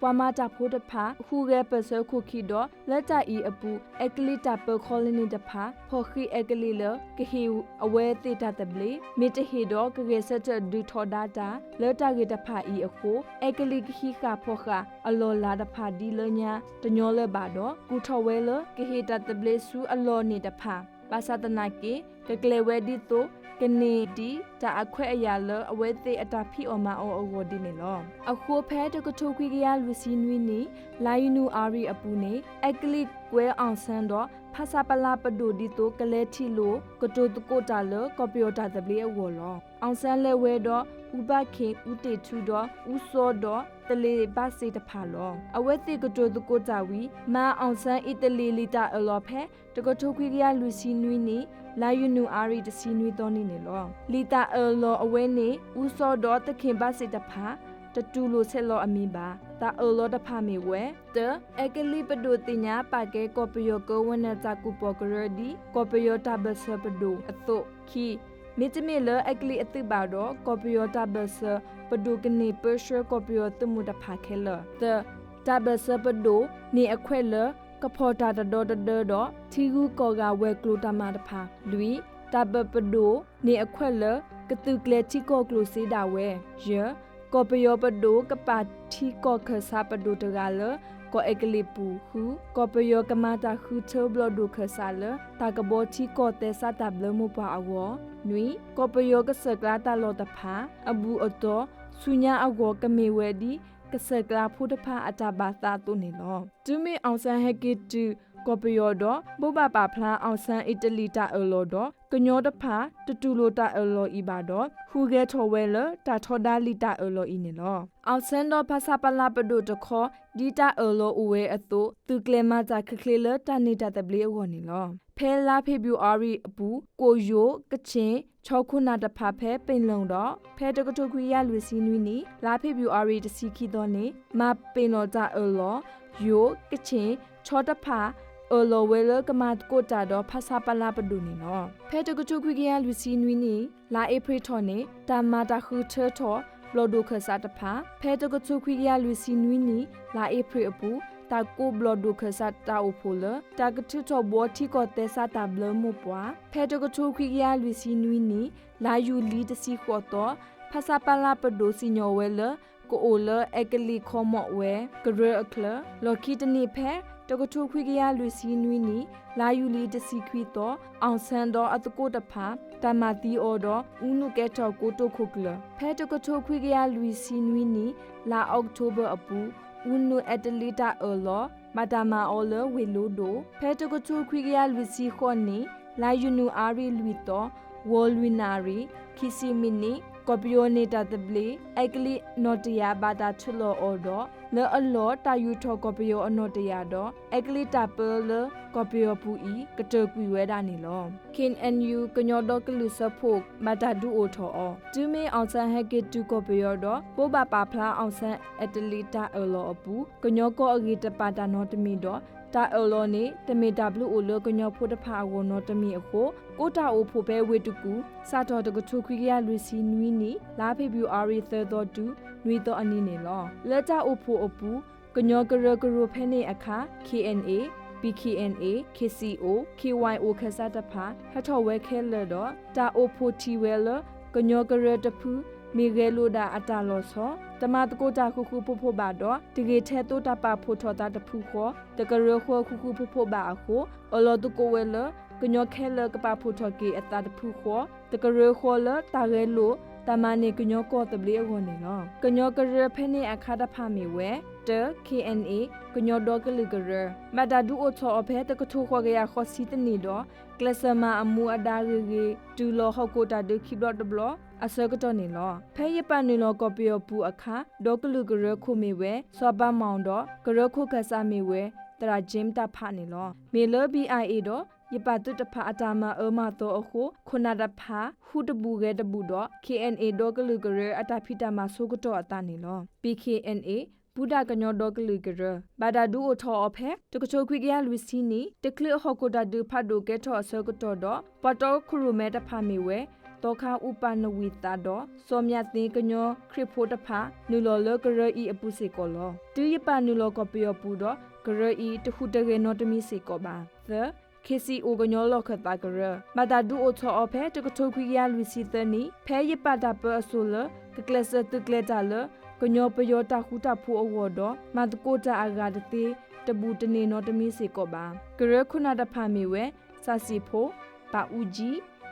ပှၤမၤတၢ်ဖိတဖၣ် ဟူးဂဲၤပၢၢ်ဆၢခိၣ်ခံဒီး လၢတၢ်အံၤအပူၤ အဲကလံးတၢ်ပၢ colony တဖၣ် ဖီၣ်ဃံးအဲကလံးလၢ ကဟ့ၣ်အဝဲသ့ၣ်တၢ်သဘျ့ မ့ၢ်တဟ့ၣ်ဒီး ကဂဲၤဆၢထၢၣ်ဒုးထီဒါတၢ် လၢတၢ်ဂ့ၢ်တဖၣ်အံၤအဃိ အဲကလံးကဟံးဃာ်ဖီၣ်ဃာ်အလီၢ်လၤတဖၣ်ဒ်လၢညါတညီလၢၤဘၣ်ဒီး ကူၣ်ထီၣ်ဝဲလၢ ကဟ့ၣ်တၢ်သဘျ့ဆူအလီၢ်န့ၣ်တဖၣ် ဘၣ်ဆၣ်သနာ်က့ ကကျဲၤဝဲဒ်သိး ကန့ၢ်ဒံးတၢ်အခွဲးအယာ်လၢအဝဲသ့ၣ်အတၢ်ဖံးအီၣ်မၤအီၣ်အဂီၢ်ဒ်န့ၣ်လီၤ. အဃိဖဲတကထိခွံကယၤလွံၢ်ဆံနွံနံၣ် လါယနူၤအါရံၤအပူၤန့ၣ် အဲကလံးကွဲအီၣ်ဆန်းဒီး ဖဆပလပဒိၣ်ဒ်သိးကလဲၤထံၣ်လိာ်ကတိၤသကိးတၢ်လၢကီၢ်ပယီၤတၢ်သဘျ့အဂီၢ်လီၤ. အောင်ဆန်း လဲၤဝဲဒီး ဦးဘၣ်ခင်, ဦးတင့်ထူဒီး ဦးစောဒီး သလ့ၤဘၣ်စ့ၣ်တဖၣ်လီၤ. အဝဲသ့ၣ်ကတိၤသကိးတၢ်ဝံၤ မၤ အောင်ဆန်း အ့တလံာ်လံာ်တၢ်အၢၣ်လီၤဖဲ တကထိခွံကယၤလွံၢ်ဆံနွံနံၣ် လါယနူၤအါရံၤတဆံနွံသီန့ၣ်န့ၣ်လီၤ. လံာ်တၢ်အၢၣ်လီၤအဝဲန့ၣ် ဦးစောဒီး သခင်ဘၣ်စ့ၣ်တဖၣ် တတူၢ်လိာ်ဆဲးလီၤအမံၤဘၣ်. တၢ်အၢၣ်လီၤတဖၣ်မ့ၢ်ဝဲ တၢ, အဲကလံးပဒိၣ်သ့ၣ်ညါပာ်ကဲ ကီၢ်ပယီၤကဝီၤနၢ်တၢ်ကူၣ်ပီၣ်ကရၢဒ် ကီၢ်ပယီၤတၢ်ဘၢၣ်စၢၤပဒိၣ်အသိး, ခံ, မ့တမ့ၢ်လၢအဲကလံးအသုးဘၣ်ဒီး ကီၢ်ပယီၤတၢ်ဘၢၣ်စၢၤပဒိၣ် ကန့ၢ်ပၢဆှၢကီၢ်ပယီၤသုးမုၢ်တဖၣ်ခဲလၢာ်, သၢ, တၢ်ဘၢၣ်စၢၤပဒိၣ်န့ၢ်အခွဲးလၢ ကဖီၣ်တၢ်တဒီတဒၢဒီး ထံဂုၤကီၢ်ဂၤဝဲၤကျိၤတၢ်မၤတဖၣ်, လွံၢ်, တၢ်ဘၢၣ်ပဒိၣ်န့ၢ်အခွဲးလၢ ကသုးကျဲၤထံကီၢ်ကျိၣ်စ့ဒၣ်ဝဲ, ယဲၢ်, ကီၢ်ပယီၤပဒိၣ်ကပာ်ထံကီၢ်ခၢၣ်စးပဒိၣ်တဂၤလၢ ကီၢ်အဲကလံးပူၤ, ဃု, ကီၢ်ပယီၤကမၤတၢ်ဃုထၢဘျီၣ်ဒိၣ်ခၢၣ်စးလၢ တၢ်ကဘှီထံကီၢ်သဲစးတၢ်ဘျၢမိၢ်ပှၢ်အဂီၢ်, နွံ, ကီၢ်ပယီၤကဆဲးကျိးတၢ်လီၢ်တဖၣ် အဘူၣ်အတီၢ်ဆူညါအဂီၢ် ကမ့ၢ်ဝဲဒ် ကဆဲးကျိးဖိတဖၣ်အတၢ်ဘၣ်သးအသိးန့ၣ်လီၤ. တုၤမ့ၢ် အောင်ဆန်း ဟဲက့ၤတုၤကီၢ်ပယီၤဒီး ဘိးဘၣ်ပာ်ဖျါ အောင်ဆန်း အ့တလံာ်တၢ်အၢၣ်လီၤဒီး ကညီတဖၣ် တတူၢ်လိာ်တၢ်အၢၣ်လီၤအံၤဘၣ်ဒီး ဟူးဂဲၤထီၣ်ဝဲလၢ တၢ်ထီဒါလံာ်တၢ်အၢၣ်လီၤအံၤန့ၣ်လီၤ. အောင်ဆန်း ဒီး ဖဆပလပဒိၣ်တခီ ဒ်တၢ်အၢၣ်လီၤအိၣ်ဝဲအသိး သုးကျဲၤမၤတၢ်ချ့ချ့လၢ တၢ်န့ၢ်တၢ်သဘျ့အဂီၢ်န့ၣ်လီၤ. ဖဲလါဖ့ၤဘြူၤအါရံၤအပူၤ ကီၢ်ယိၤ, ကခ့ၣ်, ခၠီခိၣ်နၢ်တဖၣ်ဖဲ ပ့ၣ်လိၣ်ဒီး ဖဲတကထိခွံကယၤလွံၢ်ဆံနွံနံၣ် လါဖ့ၤဘြူၤအါရံၤတဆံခံသီန့ၣ် မၤပ့ၣ်လိာ်တၢ်အၢၣ်လီၤ ယိၤ, ကခ့ၣ်, ခၠီတဖၣ် အၢၣ်လီၤဝဲလၢ ကမၤသကိးတၢ်ဒီး ဖဆပလပဒိၣ်န့ၣ်လီၤ. ဖဲတကထိခွံကယၤလွံၢ်ဆံနွံနံၣ် လါအ့ဖြ့ၣ်ထီၣ်န့ၣ် တၢ်မၤတၢ်ဃုထၢထီၣ် ဘျီၣ်ဒိၣ်ခၢၣ်စးတဖၣ်, ဖဲတကထိခွံကယၤလွံၢ်ဆံနွံနံၣ် လါအ့ဖြ့ၣ်အပူၤ တၢ်ကိးဘျီၣ်ဒိၣ်ခၢၣ်စးတၢ်အိၣ်ဖှိၣ်လၢ တၢ်ကထုးထီၣ်ဘှီထံကီၢ်သဲစးတၢ်ဘျၢမိၢ်ပှၢ်, ဖဲတကထိခွံကယၤလွံၢ်ဆံနွံနံၣ် လါယူၤလံတဆံဃိးသီ ဖဆပလပဒိၣ်စံၣ်ညီၣ်ဝဲလၢ ကအိၣ်လၢအဲကလံးခီမီၣ်ဝဲကရၢအချၢ, လီၢ်ခံတနံၣ်ဖဲ တကထိခွံကယၤလွံၢ်ဆံနွံနံၣ် လါယူၤလံတဆံခွံသီ အောင်ဆန်း ဒီးအသကိးတဖၣ် တၢ်မၤသံအီၤဒီး အူနုာ်ကဲထီၣ်ကိတိာ်ခိၣ်ကျၢၢ်, ဖဲတကထိခွံကယၤလွံၢ်ဆံနွံနံၣ် လါအီးကထိဘၢၣ်အပူၤ အူနုာ်အဲတလံးတၢ်အၢၣ်လီၤ ဘၣ်တၢ်မၤအီၤလၢဝ့ၢ်လိဒိၣ်, ဖဲတကထိခွံကယၤလွံၢ်ဆံဃိးနံၣ် လါယနူၤအါရံၤလွံၢ်သီ ဂီၤလွံၢ်နၣ်ရံၣ် ခံဆံမံးနံး ကီၢ်ပယီၤန့ၣ်တၢ်သဘျ့ အဲကလံးနီၣ်တယၢ် ဘၣ်တၢ်ထုးလီၤအီၤဒီး လၢအလီၢ်တၢ်ယူးထီၣ်ကီၢ်ပယီၤအနီၣ်တယၢ်ဒီး အဲကလံးတၢ်ပၢလၢကီၢ်ပယီၤပူၤအံၤ ကတၢၢ်ကွံာ်ဝဲဒၣ်န့ၣ်လီၤ. ခ့ၣ်အဲၣ်ယူၣ် ကညီဒီကလုာ်စၢဖှိၣ် ဘၣ်တၢ်ဒုးအိၣ်ထီၣ်အီၤ တုၤမ့ၢ် အောင်ဆန်း ဟဲက့ၤတုၤကီၢ်ပယီၤဒီး ဘိးဘၣ်ပာ်ဖျါ အောင်ဆန်း အဲတလံးတၢ်အၢၣ်လီၤအပူၤ ကညီကီၢ်အဂ့ၢ်တပာ်တၢ်နီတမံၤဒီး တၢ်အၢၣ်လီၤန့ၣ် တမ့ၢ်တၢ်ဘျုးအိၣ်လၢကညီဖိတဖၣ်အဂီၢ်နီတမံၤအဃိ ကိးတၢ်အိၣ်ဖှိၣ်ဖဲဝ့ၢ်တကူၣ် စးထီၣ်တကထိခွံကယၤလွံၢ်ဆံနွံနံၣ် လါဖ့ၤဘြူၤအါရံၤသၢသီတုၤ နွံသီအနံၤန့ၣ်လီၤ. လၢတၢ်အိၣ်ဖှိၣ်အပူၤ ကညီကရၢကရိဖဲန့ၣ်အခါ ခ့ၣ်အဲၣ်အဲၣ်, ပံၣ်ခ့ၣ်အဲၣ်အဲၣ်, ခ့ၣ်စံၣ်အိၣ်, ခ့ၣ်ဝဲၣ်အိၣ် ခၢၣ်စးတဖၣ် ဟဲထီၣ်ဝဲခဲလၢာ်ဒီး တၢ်အိၣ်ဖှိၣ်ထံၣ်ဝဲလၢ ကညီကရၢတဖု မ့ၢ်ဂဲၤလိာ်ဒၣ်အတၢ်လီၤဆီ တမၤသကိးတၢ်ဃူဃူဖိးဖိးဘၣ်ဒီး တဂ့ၤထဲသိးတၢ်ပာ်ဖှိၣ်ထီၣ်သးတဖုဃီ တကရၢဃီဃူဃူဖိးဖိးဘၣ်အဃိ အၢၣ်လီၤသကိးဝဲလၢ ကညီခဲလၢာ်ကပာ်ဖှိၣ်ထီၣ်က့ၤအသးတဖုဃီ တကရၢဃီလၢတၢ်ဂဲၤလိာ် တၢ်မၤန့ၢ်ကညီကီၢ်သဘျ့အဂီၢ်န့ၣ်လီၤ. ကညီကရၢဖဲန့ၣ်အခါတဖၣ်မ့ၢ်ဝဲ တၢ, ခ့ၣ်အဲၣ်အဲၣ်, ကညီဒီကလုာ်ကရၢ ဘၣ်တၢ်ဒုးအိၣ်ထီၣ်အီၤဖဲတကထိဃိးကယၤဃိးဆံတနံၣ်ဒီး ကျဲးစၢးမၤအမူအဒါဂ့ၤဂ့ၤ တုၤလီၤဟီၣ်ခိၣ်တၢ်ဒုးခံဘျီတဘျီအဆၢကတီၢ်န့ၣ်လီၤ. ဖဲယပၣ်နုာ်လီၤကီၢ်ပယီၤပူၤအခါ ဒီကလုာ်ကရၢခိၣ်မ့ၢ်ဝဲ စီၤဘၣ်မီၣ်ဒီး ကရၢခိၣ်ခၢၣ်စးမ့ၢ်ဝဲ သရၣ်ကၠ့တၢ်ဖးန့ၣ်လီၤ. မ့ၢ်လၢ ဘံၣ်အါအ့ၣ် ဒီး ယပၣ်သုးတဖၣ်အတၢ်မၤအၢမၤသီအဃိ ခိၣ်နၢ်တဖၣ် ဟူးတဘူၣ်ဂဲၤတဘူၣ်ဒီး ခ့ၣ်အဲၣ်အဲၣ် ဒီကလုာ်ကရၢအတၢ်ဖံးတၢ်မၤဆိကတီၢ်အသးန့ၣ်လီၤ. ပံၣ်ခ့ၣ်အဲၣ်အဲၣ် ဘူးဒၣ်ကညီဒီကလုာ်ကရၢ ဘၣ်တၢ်ဒုးအိၣ်ထီၣ်အီၤဖဲ တကထိခွံကယၤလွံၢ်ဆံနံၣ် တချုးအဟီၣ်ခိၣ်တၢ်ဒုးဖးဒိၣ်ကဲထီၣ်အဆၢကတီၢ်ဒီး ပှၤတီခိၣ်ရိၣ်မဲတဖၣ်မ့ၢ်ဝဲ သီခါအူပၣ်နဝံၣ်သးဒီး စီၤမျးသ့ ကညီခရံာ်ဖိတဖၣ် နုာ်လီၤလၢကရၢအံၤအပူၤစ့ၢ်ကီးလီၤ. တုၤယပၣ်နုာ်လီၤကီၢ်ပယီၤပူၤဒီး ကရၢအံၤတဟူးတဂဲၤနီတမံၤစ့ၢ်ကီးဘၣ်. သၢ, ခ့ၣ်စံၣ်အိၣ်ကညီလီၢ်ခၢၣ်သးကရၢ ဘၣ်တၢ်ဒုးအိၣ်ထီၣ်အီၤဖဲ တကထိခွံကယၤလွံၢ်ဆံသၢနံၣ် ဖဲယပၣ်တၢ်ပၢအစိၤလၢ ကကျဲးစၢးသုးကျဲၤတၢ်လၢ ကညီပယီၤတၢ်ဃူတၢ်ဖိးအဂီၢ်ဒီး မၤသကိးတၢ်အဂၤတသ့တဘူၣ်တန့ၢ်နီတမံၤစ့ၢ်ကီးဘၣ်. ကရၢခိၣ်နၢ်တဖၣ်မ့ၢ်ဝဲ စၣ်စံၣ်ဖိ, ပၣ်အူကၠံ,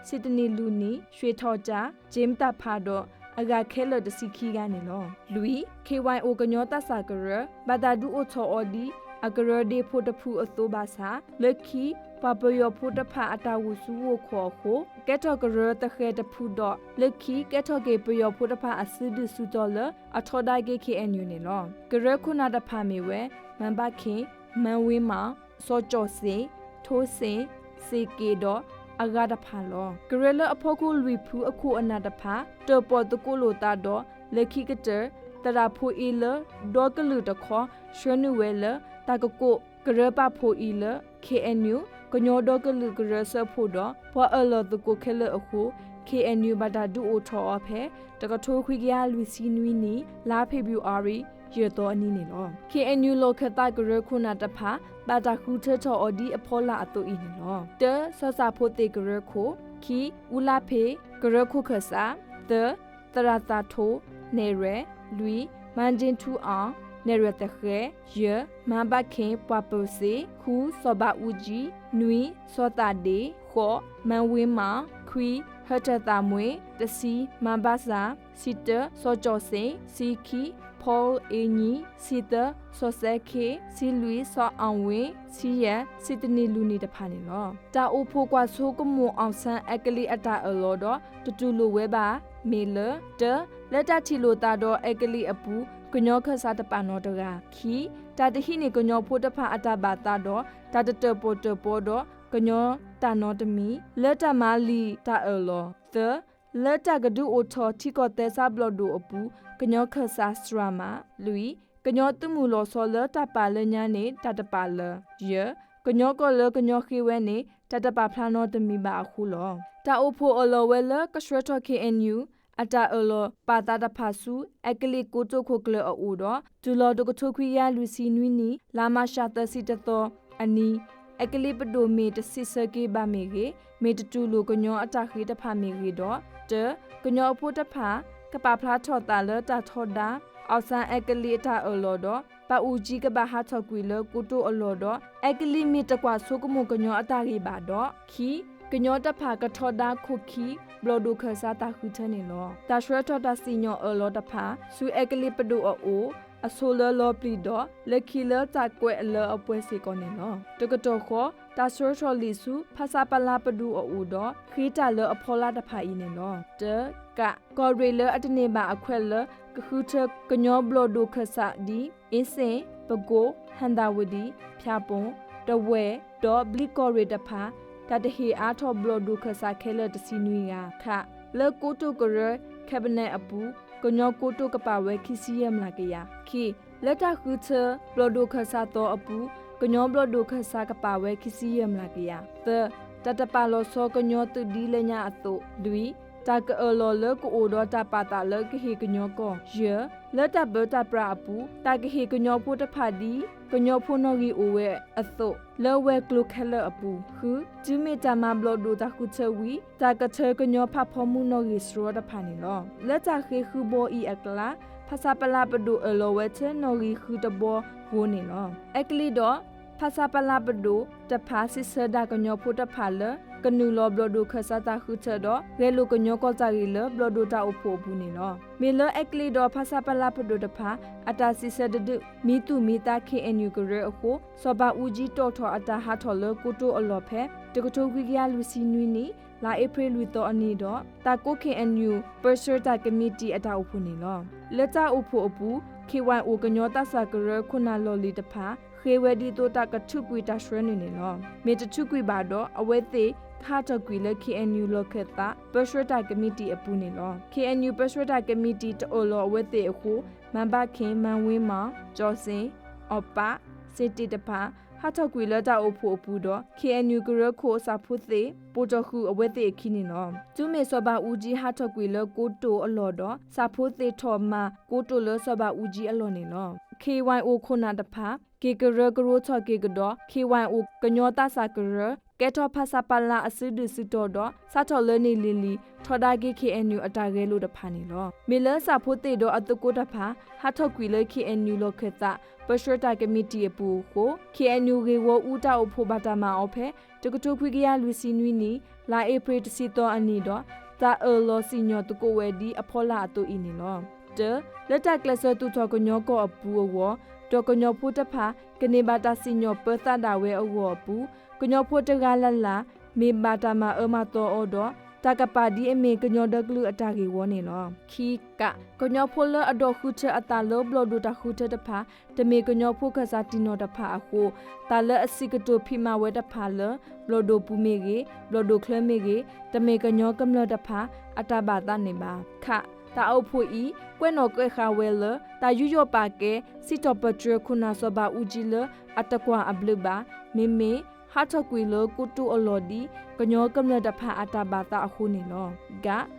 စ့တနံၣ်လူၢ်နံၣ်, ရွှ့ၣ်ထီၣ်ကၠၣ်, ကၠ့တၢ်ဖးဒီး အဂၤခဲလၢာ်တဆံခံဂၤန့ၣ်လီၤ. လွံၢ်, ခ့ၣ်ဝဲၣ်အိၣ်ကညီသးစၢ်ကရၢ ဘၣ်တၢ်ဒုးအိၣ်ထီၣ်အီၤဒ်အကရၢဒ့ဖိတဖုအသိးဘၣ်ဆၣ် လၢခံ ပှၤပယီၤဖိတဖၣ်အတၢ်ဂုာ်ဆူၣ်ဂုာ်ခီၣ်အဃိ ကဲထီၣ်ကရၢသဃဲၤတဖုဒီး လၢခံကဲထီၣ်က့ၤပယီၤဖိတဖၣ်အစုဒုၣ်စုတီၤလၢအထီဒါက့ၤ ခ့ၣ်အဲၣ်ယူၣ်န့ၣ်လီၤ. ကရၢခိၣ်နၢ်တဖၣ်မ့ၢ်ဝဲ မန်းဘခင်, မန်းဝင်းမောင်, စီၤကၠီၣ်စ့ၣ်, ထိစ့ၣ်, စ့ၣ်က့ၣ်ဒီးအဂၤတဖၣ်လီၤ. ကရၢလၢအဖီခိၣ်လွံၢ်ဖုအခိၣ်အနၢ်တဖၣ် တၢၣ်ပီၣ်သကိးလိာ်သးဒီး လၢခံကတၢၢ် သရၣ်ဖိအ့လၢဒီကလုာ်တခီ ဆှၢနုာ်ဝဲလၢတၢ်ကကိးကရၢပာ်ဖှိၣ်အံၤလၢ ခ့ၣ်အဲၣ်ယူၣ် ကညီဒီကလုာ်ကရၢစၢဖှိၣ်ဒီး ပှၤအၢၣ်လီၤသကိးခဲလၢာ်အဃိ ခ့ၣ်အဲၣ်ယူၣ် ဘၣ်တၢ်ဒုးအိၣ်ထီၣ်အီၤဖဲ တကထိခွံကယၤလွံၢ်ဆံနွံနံၣ် လါဖ့ၤဘြူၤအါရံၤ ယဲၢ်သီအနံၤန့ၣ်လီၤ. ခ့ၣ်အဲၣ်ယူၣ် လီၢ်ခၢၣ်သးကရၢခိၣ်နၢ်တဖၣ် ဘၣ်တၢ်ဃုထၢထီၣ်အီၤဒ်အဖီလာ်အသိးအံၤန့ၣ်လီၤ. တၢ, စီၤစၣ်ဖိသ့ၣ်ကရၢခိၣ်, ခံ, အူလါဖ့း ကရၢခိၣ်ခၢၣ်စး, သၢ, သရၣ်သးထိ, နဲၣ်ရွဲၣ်, လွံၢ်, မန်းဒင်းထူအောင်, နဲၣ်ရွဲၣ်သဃဲ, ယဲၢ်, မန်းဘခင် ပှၤပၢၤစ့, ဃု, စီၤဘးအူကၠံ, နွံ, စီၤသးဒ့ၣ်, ဃိး, မန်းဝင်းမောင်, ခွံ, ဟၢထၢၣ်သးမှ့ၣ်, တဆံ, မန်းဘစၣ်, ဆံတၢ, စီၤကၠီၣ်စ့ၣ်, ဆံခံ, ဖီအ့ညီ, ဆံသၢ, စီၤစဲခ့ၣ်, ဆံလွံၢ်, စီၤအီၣ်ဝ့ၣ်, ဆံယဲၢ်, ဆံးတနံၤလူၤနံၤတဖၣ်န့ၣ်လီၤ. တၢ်အိၣ်ဖှိၣ်ကွၢ်ဆိကမိၣ် အောင်ဆန်း အဲကလံးအတၢ်အၢၣ်လီၤဒီး တတူၢ်လိာ်ဝဲဘၣ် မ့ၢ်လၢ တၢ, လၢတၢ်ထံၣ်လိာ်သးဒီးအဲကလံးအပူၤ ကညီခၢၣ်စးတပာ်နီတဂၤ, ခံ, တၢ်တဟံးန့ၢ်ကညီဖိတဖၣ်အတၢ်ဘၣ်သးဒီး တၢ်တတၢၣ်ပီၣ်တၢၣ်ပီဒီးကညီတၢ်နီတမံၤ လၢတၢ်မၤလံာ်တၢ်အၢၣ်လီၤ, သၢ, လၢတၢ်ကဒုးအိၣ်ထီၣ်ထံကီၢ်သဲစးဘျီၣ်ဒိၣ်အပူၤ ကညီခၢၣ်စးစှၤမး, လွံၢ်, ကညီသုးမုၢ်လီၤဆီလၢတၢ်ပာ်လၢညါန့ၣ် တၢ်တပာ်လၢာ်, ယဲၢ်, ကညီကီၢ်လၢကညီဃ့ဝဲန့ၣ် တၢ်တပာ်ဖျါနီတမံၤဘၣ်အဃိလီၤ. တၢ်အိၣ်ဖှိၣ်အၢၣ်လီၤဝဲလၢ ကဆှၢထီၣ် ခ့ၣ်အဲၣ်ယူၣ် အတၢ်အၢၣ်လီၤပာ်သးတဖၣ်ဆူ အဲကလံးကိတိာ်ခိၣ်ကျၢၢ်အအိၣ်ဒီး တုၤလီၤတကထိခွံကယၤလွံၢ်ဆံနွံနံၣ် လါမးရှးသၢဆံတသီအနံၤ အဲကလံးပဒိၣ်မ့ၢ်တစံးဆၢက့ၤဘၣ်မ့ၢ်ဂ့ၤ, မ့ၢ်တတူၢ်လိာ်ကညီအတၢ်ဃ့တဖၣ်မ့ၢ်ဂ့ၤဒီး, တၢ, ကညီအဖိတဖၣ် ကပာ်ဖျါထီၣ်သးလၢတၢ်ထီဒါ အောင်ဆန်း အဲကလံးအတၢ်အၢၣ်လီၤဒီး ပၣ်အူကၠံကဘၣ်ဟးထီၣ်ကွံာ်လၢကိတိာ်အလီၢ်ဒီး အဲကလံးမ့ၢ်တကွၢ်ဆိကမိၣ်ကညီအတၢ်ဂ့ၢ်ဘၣ်ဒီး, ခံ, ကညီတဖၣ်ကထီဒါခိၣ်ခံ ဘျီၣ်ဒိၣ်ခၢၣ်စးတၢ်ဃုထၢန့ၣ်လီၤ. တၢ်ဆှၢထီၣ်တၢ်စံၣ်ညီၣ်အၢၣ်လီၤတဖၣ် ဆူအဲကလံးပဒိၣ်အအိၣ် အဆိလၢလီၤပျံၤဒီး လၢခံလၢတၢ်ကွဲးအလၢအပှဲၤစ့ၢ်ကီးန့ၣ်လီၤ. တကတီၢ်ဃီ တၢ်ဆှၢထီၣ်လံာ်ဆူ ဖဆပလ ပဒိၣ်အအိၣ်ဒီး ဃ့တၢ်လၢအဖီလာ်တဖၣ်အံၤန့ၣ်လီၤ. တၢ, က, ကီၢ်ရ့ၣ်လၢအတန့ၢ်ဘၣ်အခွဲးလၢကဃုထၢကညီဘျီၣ်ဒိၣ်ခၢၣ်စးဒ် အ့စ့ၣ်, ပကိၣ်, ဟၣ်သးဝတံၣ်, ဖၠၣ်ပိၣ်, တဝဲၢ်, ဒီးဘျံးကီၢ်ရ့ၣ်တဖၣ် တၢ်တဟ့ၣ်အါထီၣ်ဘျီၣ်ဒိၣ်ခၢၣ်စးခဲလၢာ်တဆံနွံဂၤ, ခ, လၢကိတိာ်ကရၢ cabinet အပူၤ ကညီကိတိာ်ကပာ်ဝဲခံဆံယဲၢ်မျးကယၤ, ခံ, လၢတၢ်ဃုထၢဘျီၣ်ဒိၣ်ခၢၣ်စးသီအပူၤ ကညီဘျီၣ်ဒိၣ်ခၢၣ်စးကပာ်ဝဲခံဆံယဲၢ်မျးကယၤ, သၢ, တၢ်တပာ်လီၤဆီကညီသုးဒ်လဲၣ်ညါအသိး, လွံၢ်, တၢ်ကအၢၣ်လီၤလၢကအိၣ်ဒီးတၢ်ပာ်သးလၢကဟ့ၣ်ကညီကီၢ်, ယဲၢ်, လၢတၢ်ပၢတၢ်ပြးအပူၤ တၢ်ကဟ့ၣ်ကညီဖိတဖၣ်ဒ်ကညီဖိနီၣ်ဂံၢ်အိၣ်ဝဲအသိး လၢဝဲၤကျိၤခဲလၢာ်အပူၤ, ဃု, တုၤမ့ၢ်တၢ်မၤဘျီၣ်ဒိၣ်တၢ်ဃုထၢဝံၤ တၢ်ကထၢကညီဖးဖီမုၢ်နီၣ်ဂံၢ်စရီတဖၣ်န့ၣ်လီၤ. လၢတၢ်ဃ့ဃုဘီအံၤအကျါ ဖဆပလ ပဒိၣ်အၢၣ်လီၤဝဲထဲနီၣ်ဂံၢ်ဃုတဘီဧိၤန့ၣ်လီၤ. အဲကလံးဒီး ဖဆပလ ပဒိၣ်တဖၣ်စံးဆၢဒၣ်ကညီဖိတဖၣ်လၢ ကနုာ်လီၤဘျီၣ်ဒိၣ်ခၢၣ်စးတၢ်ဃုထၢဒီး ဂဲၤလိာ်ကညီကီၢ်တၢ်ဂ့ၢ်လၢဘျီၣ်ဒိၣ်တၢ်အိၣ်ဖှိၣ်အပူၤန့ၣ်လီၤ. မ့ၢ်လၢအဲကလံးဒီးဖဆပလ ပဒိၣ်တဖၣ် အတၢ်စံးဆၢတဒုး မံသူၣ်မံသး ခ့ၣ်အဲၣ်ယူၣ် ကရၢအဃိ စီၤဘးအူကၠံတီၣ်ထီၣ်အတၢ်ဟးထီၣ်လၢကိတိာ်အလီၢ်ဖဲ တကထိခွံကယၤလွံၢ်ဆံနွံနံၣ် လါအ့ဖြ့ၣ်လွံၢ်သီအနံၤဒီး သးကိး ခ့ၣ်အဲၣ်ယူၣ် ပၢဆှၢတၢ်ကမံးတံာ်အတၢ်အိၣ်ဖှိၣ်န့ၣ်လီၤ. လၢတၢ်အိၣ်ဖှိၣ်အပူၤ ခ့ၣ်ဝဲၣ်အိၣ် ကညီသးစၢ်ကရၢခိၣ်နၢ်လီၢ်လံၤတဖၣ် ဃ့ဝဲဒ်သိးတၢ်ကထုးကွံာ်တၢ်ဆှၢနုာ်န့ၣ်လီၤ. မ့ၢ်တထုးကွံာ်ဘၣ်ဒီး အဝဲသ့ၣ်ကဟးထီၣ်ကွံာ်လၢ ခ့ၣ်အဲၣ်ယူၣ် လီၢ်ခၢၣ်သး ပၢဆှၢတၢ်ကမံးတံာ်အပူၤန့ၣ်လီၤ. ခ့ၣ်အဲၣ်ယူၣ် ပၢဆှၢတၢ်ကမံးတံာ်တအၢၣ်လီၤအဝဲသ့ၣ်အဃိ မန်းဘခင်, မန်းဝင်းမောင်, ကၠီၣ်စ့ၣ်, အီၣ်ပး, စ့ၣ်တ့ၣ်တဖၣ် ဟးထီၣ်ကွံာ်လၢတၢ်အိၣ်ဖှိၣ်အပူၤဒီး ခ့ၣ်အဲၣ်ယူၣ် ကရၢခိၣ်စၢ်ဖိသ့ၣ် ပိာ်ထီၣ်ဃုာ်အဝဲသ့ၣ်အခံန့ၣ်လီၤ. တုၤမ့ၢ်စီၤဘးအူကၠံဟးထီၣ်ကွံာ်လၢကိတိာ်အလီၢ်ဒီး စၢ်ဖိသ့ၣ်ထီၣ်မၤကိတိာ်လၢစီၤဘးအူကၠံအလီၢ်န့ၣ်လီၤ. ခ့ၣ်ဝဲၣ်အိၣ်ခိၣ်နၢ်တဖၣ် က့ၤကရၢကရိထီၣ်က့ၤကဒီး ခ့ၣ်ဝဲၣ်အိၣ် ကညီသးစၢ်ကရၢ ကဲထီၣ် ဖဆပလ အစုဒုၣ်စုတီၤဒီး စးထီၣ်လၢန့ၣ်လံၤလံၤ ထီဒါက့ၤ ခ့ၣ်အဲၣ်ယူၣ် အတၢ်ဂဲၤလိာ်တဖၣ်န့ၣ်လီၤ. မ့ၢ်လၢစၢ်ဖိသ့ၣ်ဒီးအသကိးတဖၣ် ဟးထီၣ်ကွံာ်လၢ ခ့ၣ်အဲၣ်ယူၣ် လီၢ်ခၢၣ်သး ပၢဆှၢတၢ်ကမံးတံာ်အပူၤအဃိ ခ့ၣ်အဲၣ်ယူၣ် ဂ့ၢ်ဝီအူတၢ်အိၣ်ဖှိၣ်ဘၣ်တၢ်မၤအီၤဖဲ တကထိခွံကယၤလွံၢ်ဆံနွံနံၣ် လါအ့ဖြ့ၣ်တဆံသီအနံၤဒီး တၢ်အၢၣ်လီၤစံၣ်ညီၣ်သကိးဝဲဒ်အဖီလာ်အသိးအံၤန့ၣ်လီၤ. တၢ, လၢတၢ်ကျဲးစၢးသူၣ်ထီၣ်ကညီကီၢ်အပူၤအဂီၢ် ဒီးကညီဖိတဖၣ် ကန့ၢ်ဘၣ်တၢ်စံၣ်ညီၣ်ပၢသးဒၣ်ဝဲအဂီၢ်အပူၤ ကညီဖိတဂၤလၢ်လၢ် မ့ၢ်ဘၣ်တၢ်မၤအၢမၤသီအီၤဒီး တၢ်ကပာ်ဒ်အမ့ၢ်ကညီဒီကလုာ်အတၢ်ဂ့ၢ်ဝီန့ၣ်လီၤ. ခံက ကညီဖိလၢအဒိးဃုထၢအသးလၢဘျီၣ်ဒိၣ်တၢ်ဃုထၢတဖၣ် တမ့ၢ်ကညီဖိခၢၣ်စးတံၢ်နီၢ်တဖၣ်အဃိ တၢ်လၢအစံးကတိၤဖံးမၤဝဲတဖၣ်လၢ ဘျီၣ်ဒိၣ်ပူၤမ့ၢ်ဂ့ၤ, ဘျီၣ်ဒိၣ်ချၢမ့ၢ်ဂ့ၤ, တမ့ၢ်ကညီကမျၢၢ်တဖၣ် အတၢ်ဘၣ်သးန့ၣ်ဘၣ်. ခ တၢ်အိၣ်ဖှိၣ်အံၤ ကွဲးနီၣ်ကွဲးဃာ်ဝဲလၢ တၢ်ယူးယီၣ်ပာ်ကဲ စံးထီၣ်ပတြၢၤခိၣ်နၢ်စီၤဘးအူကၠံလၢ အတကွၢ်အဘျုးဘၣ်. မ့မ့ၢ် ဟးထီၣ်ကွံာ်လၢကိတိာ်အလီၢ်ဒ် ကညီကမျၢၢ်တဖၣ်အတၢ်ဘၣ်သးအဃိန့ၣ်လီၤ. ဂ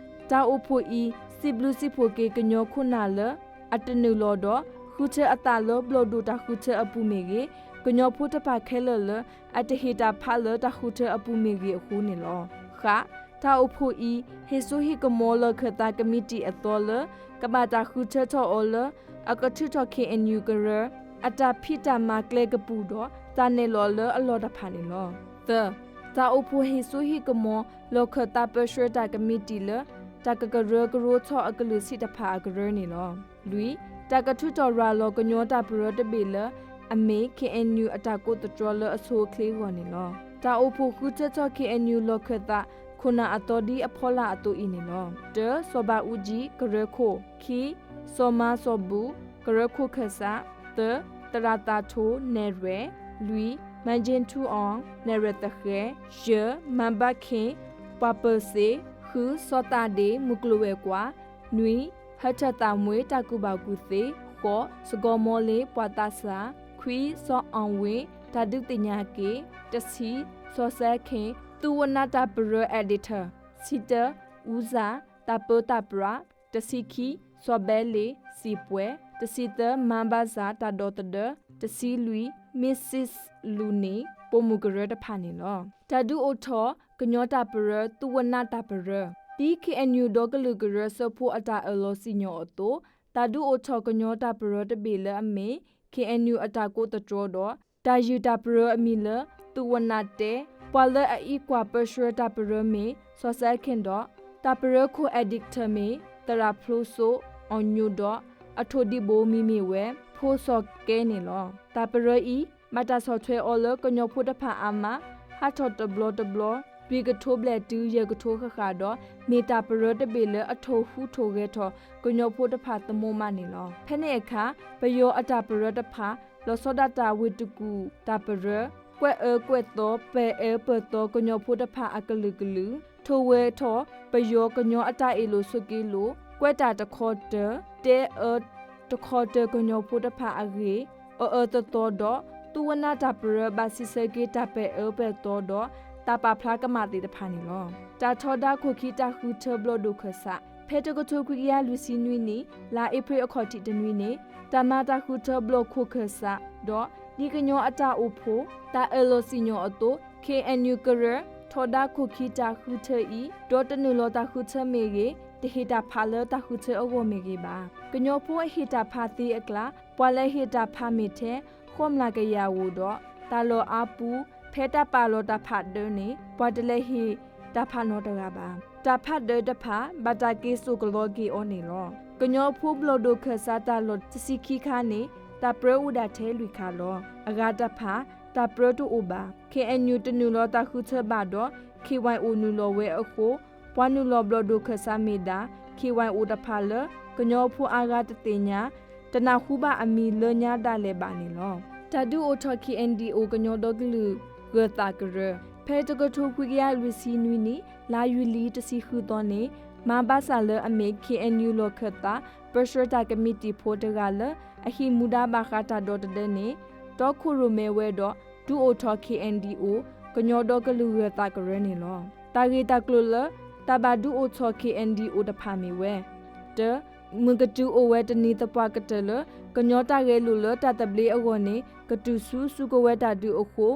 တၢ်အိၣ်ဖှိၣ်အံၤ စံးဘျုးစံးဖှိၣ်က့ၤကညီခိၣ်နၢ်လၢ အတနုာ်လီၤဒီး ဃုထၢအသးလၢဘျီၣ်ဒိၣ်တၢ်ဃုထၢအပူၤမ့ၢ်ဂ့ၤ, ကညီဖိတဖၣ်ခဲလၢာ်လၢ အတဟ့ၣ်တၢ်ဖးလၢတၢ်ဃုထၢအပူၤမ့ၢ်ဂ့ၤအဃိန့ၣ်လီၤ. ဃ တၢ်အိၣ်ဖှိၣ်အံၤ ဟ့ၣ်စိဟ့ၣ်ကမီၤလီၢ်ခၢၣ်သးကမံးတံာ်အသီလၢ ကဘၣ်တၢ်ဃုထၢထီၣ်အီၤလၢ အကထုးထီၣ် ခ့ၣ်အဲၣ်ယူၣ်ကရၢ အတၢ်ဖံးတၢ်မၤကျဲကပူၤဒီး တၢ်နဲၣ်လီၤလၢအလီၢ်တဖၣ်န့ၣ်လီၤ. သၢ, တၢ်အိၣ်ဖှိၣ်ဟ့ၣ်စိဟ့ၣ်ကမီၤ လီၢ်ခၢၣ်သးပၢဆှၢတၢ်ကမံးတံာ်လၢ တၢ်ကကရၢကရိထီၣ်အကလုာ်ဆံးတဖၣ်အကရၢန့ၣ်လီၤ. လွံၢ်, တၢ်ကထုးထီၣ်ရၤလီၤကညီတၢ်ပရၢတဘ့ၣ်လၢ အမ့ၢ် ခ့ၣ်အဲၣ်ယူၣ် အတၢ်ကိးသတြီလၢအဆိအချ့အဂီၢ်န့ၣ်လီၤ. တၢ်အိၣ်ဖှိၣ်ဃုထၢထီၣ် ခ့ၣ်အဲၣ်ယူၣ် လီၢ်ခၢၣ်သးခိၣ်နၢ်အသီဒ်အဖီလာ်အသိးအံၤန့ၣ်လီၤ. တၢ, စီၤဘးအူကၠံ ကရၢခိၣ်, ခံ, စီၤမါစီၤဘူၣ် ကရၢခိၣ်ခၢၣ်စး, သၢ, သရၣ်သးထိ နဲၣ်ရွဲၣ်, လွံၢ်, မၤကၠ့ထူအီၣ် နဲၣ်ရွဲၣ်သဃဲ, ယဲၢ်, မၤဘၣ်ခ့ၣ် ပှၤပၢၤစ့, ဃု, စီၤသးဒ့ မုၢ်ကျိၤဝဲၤကွာ်, နွံ, ဟၢထၢၣ်သးမှ့ တၢ်ကူၣ်ဘၣ်ကူၣ်သ့, ဃိး, စကီၤမီလ့ ပှၤသးစၢ်, ခွံ, စီၤအီၣ်ဝ့ၣ် တၢ်ဒုးသ့ၣ်ညါက့ၣ်, တဆံ, စီၤစဲခ့ၣ် သုးဝနၢ်တၢ်ပရၢ editor, ဆံတၢ, အူစၢ် တၢ်ပၢတၢ်ပြး, တဆံခံ, စီၤဘဲလ့ စံာ်ပှဲၤ, တဆံသၢ, မၤဘၣ်စၢ် တၢ်ဒီသဒၢ, တဆံလွံၢ်, Missus လူၢ်န့ၣ် ပိာ်မုၣ်ကရၢတဖၣ်န့ၣ်လီၤ. တၢ်ဒုးအိၣ်ထီၣ် ကညီတၢ်ပရၢ သုးဝနၢ်တၢ်ပရၢ ဒ် ခ့ၣ်အဲၣ်ယူၣ် ဒီကလုာ်ကရၢစၢဖှိအတၢ်အၢၣ်လီၤစံၣ်ညီၣ်အသိး, တၢ်ဒုးအိၣ်ထီၣ်ကညီတၢ်ပရၢတဘ့ၣ်လၢအမ့ၢ် ခ့ၣ်အဲၣ်ယူၣ် အတၢ်ကိးသတြီဒီး တၢ်ယုၢ်တၢ်ပရၢအမံၤလၢ သုးဝနၢ်တဲ, ပှၤလၢအအံးကွၢ်ပၢဆှၢတၢ်ပရၢမ့ၢ် စီၤစဲခ့ၣ်ဒီး တၢ်ပရၢခိၣ် editor မ့ၢ် သရၣ်ဖျိစိ အီၣ်ညိဒီး အထိၣ်ဒံးဘိမံၤမ့ၢ်ဝဲ ဖိစီၤကဲန့ၣ်လီၤ. တၢ်ပရၢအံၤ ဘၣ်တၢ်ဆီၣ်ထွဲအီၤလၢ ကညီဖိတဖၣ်အါမး ဟးထီၣ်တဘျီတဘျီ လွံၢ်ကထိဘျဲၣ်တုၤ ယဲၢ်ကထိဃၣ်ဃၣ်ဒီး မ့ၢ်တၢ်ပရၢတဘ့ၣ်လၢအထိၣ်ဟူးထိၣ်ဂဲၤထီၣ် ကညီဖိတဖၣ်သမူမးန့ၣ်လီၤ. ဖဲန့ၣ်အခါ ပယီၤအတၢ်ပရၢတဖၣ် လီၤဆီဒၣ်တၢ်ဝ့ၢ်တကူၣ်တၢ်ပရၢ, ကွဲးအၢကွဲးသီ ပာ်အၢပာ်သီ ကညီဖိတဖၣ်အကလုာ်ကလုာ်, ထိၣ်ဝဲထီၣ် ပယီၤကညီအတၢ်အ့ၣ်လိာ်ဆိးက့လိာ်, ကွဲးတၢ်တခီတၢၤ, တဲအၢတခီတၢၤ ကညီဖိတဖၣ်အဂ့ၢ် အၢအၢသီသီဒီး သုးဝနၢ်တၢ်ပရၢ ဘၣ်စံးဆၢက့ၤတၢ်ပာ်အၢပာ်သီဒီး တၢ်ပာ်ဖျါကမၣ်သ့ၣ်တဖၣ်န့ၣ်လီၤ. တၢ်ထီဒါခိၣ်ခံတၢ်ဃုထၢဘျီၣ်ဒိၣ်ခၢၣ်စး ဖဲတကထိခွံကယၤလွံၢ်ဆံနွံနံၣ် လါအ့ဖြ့ၣ်အခီၣ်ထံးတနွံန့ၣ် တၢ်မၤတၢ်ဃုထၢဘျီၣ်ခိၣ်ခၢၣ်စး ဒီးဒ်ကညီအတၢ်အိၣ်ဖှိၣ် တၢ်အၢၣ်လီၤစံၣ်ညီၣ်အသိး ခ့ၣ်အဲၣ်ယူၣ် ကရၢ ထီဒါခိၣ်ခံတၢ်ဃုထၢအံၤ ဒီးတနုာ်လီၤတၢ်ဃုထၢမ့ၢ်ဂ့ၤ, တဟ့ၣ်တၢ်ဖးလၢတၢ်ဃုထၢအဂီၢ်မ့ၢ်ဂ့ၤဘၣ်. ကညီဖိအဟ့ၣ်တၢ်ဖးသ့အကျါ ပှၤလၢဟ့ၣ်တၢ်ဖးမ့ၢ်ထဲ ဃိးမျးကယၤဧိၤဒီး တၢ်လီၢ်အါပူၤ ဖဲတၢ်ပာ်လီၤတၢ်ဖးဒၢန့ၣ် ပှၤတလဲၤဟ့ၣ်တၢ်ဖးနီတဂၤဘၣ်. တၢ်ဖးဒၢတဖၣ် ဘၣ်တၢ်က့ၤစိာ်ကလီက့ၤအီၤန့ၣ်လီၤ. ကညီဖိဘျီၣ်ဒိၣ်ခၢၣ်စးတၢ်လီၢ်တဆံခံခါန့ၣ် တၢ်ပြၢအိၣ်ဒၣ်ထဲလွံၢ်ခါလီၤ. အဂၤတဖၣ် တၢ်ပြၢတအိၣ်ဘၣ်. ခ့ၣ်အဲၣ်ယူၣ် တနုာ်လီၤတၢ်ဃုထၢဘၣ်ဒီး ခ့ၣ်ဝဲၣ်အိၣ် နုာ်လီၤဝဲအဃိ ပှၤနုာ်လီၤဘျီၣ်ဒိၣ်ခၢၣ်စးမ့ၢ်ဒၣ် ခ့ၣ်ဝဲၣ်အိၣ်တဖၣ်လၢ ကညီဖိအါဂၤတသ့ၣ်ညါ တနၢ်ဟူဘၣ်အမံၤလၢညါဒၣ်လဲာ်ဘၣ်န့ၣ်လီၤ. တၢ်ဒုးအိၣ်ထီၣ် ခ့ၣ်အဲၣ်ယူၣ် ကညီဒီကလုာ်ဂၢၢ်သးကရၢ ဖဲတကထိခွံကယၤလွံၢ်ဆံနွံနံၣ် လါယူၤလံတဆံဃုသီန့ၣ် မၤဘၣ်စၢ်လၢအမ့ၢ် ခ့ၣ်အဲၣ်ယူၣ် လီၢ်ခၢၣ်သး ပၢဆှၢတၢ်ကမံးတံာ်ဖိတဂၤလၢ အဟံးမူဒါဘၣ်ဃးတၢ်ဒီသဒၢန့ၣ် တီခိၣ်ရိၣ်မဲဝဲဒီး ဒုးအိၣ်ထီၣ် ခ့ၣ်အဲၣ်ယူၣ် ကညီဒီကလုာ်ဂၢၢ်သးကရၢန့ၣ်လီၤ. တၢ်ဂ့ၢ်တၢ်ကျိၤလၢ တၢ်ဘၣ်ဒုးအိၣ်ထီၣ် ခ့ၣ်အဲၣ်ယူၣ် တဖၣ်မ့ၢ်ဝဲ တၢ, မုၢ်ကတုၤအိၣ်ဝဲတနံၤသပှၢ်ကတၢၢ်လၢ ကညီတၢ်ဂဲၤလိာ်လၢတၢ်သဘျ့အဂီၢ်န့ၣ် ကတုၤဆူစုကဝဲၤတၢ်ဒုးအဃိ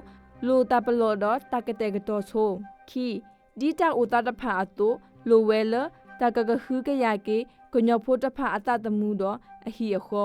လိၣ်တၢ်ပလီၢ်ဒီးတၢ်ကတဲာ်ကတီၤဆိ, ခံ, ဒ်တၢ်အိၣ်သးတဖၣ်အသိး လိၣ်ဝဲလၢ တၢ်ကကဟုကယာ်က့ၤ ကညီဖိတဖၣ်အသးသမူဒီးအဟံၣ်အဃီ,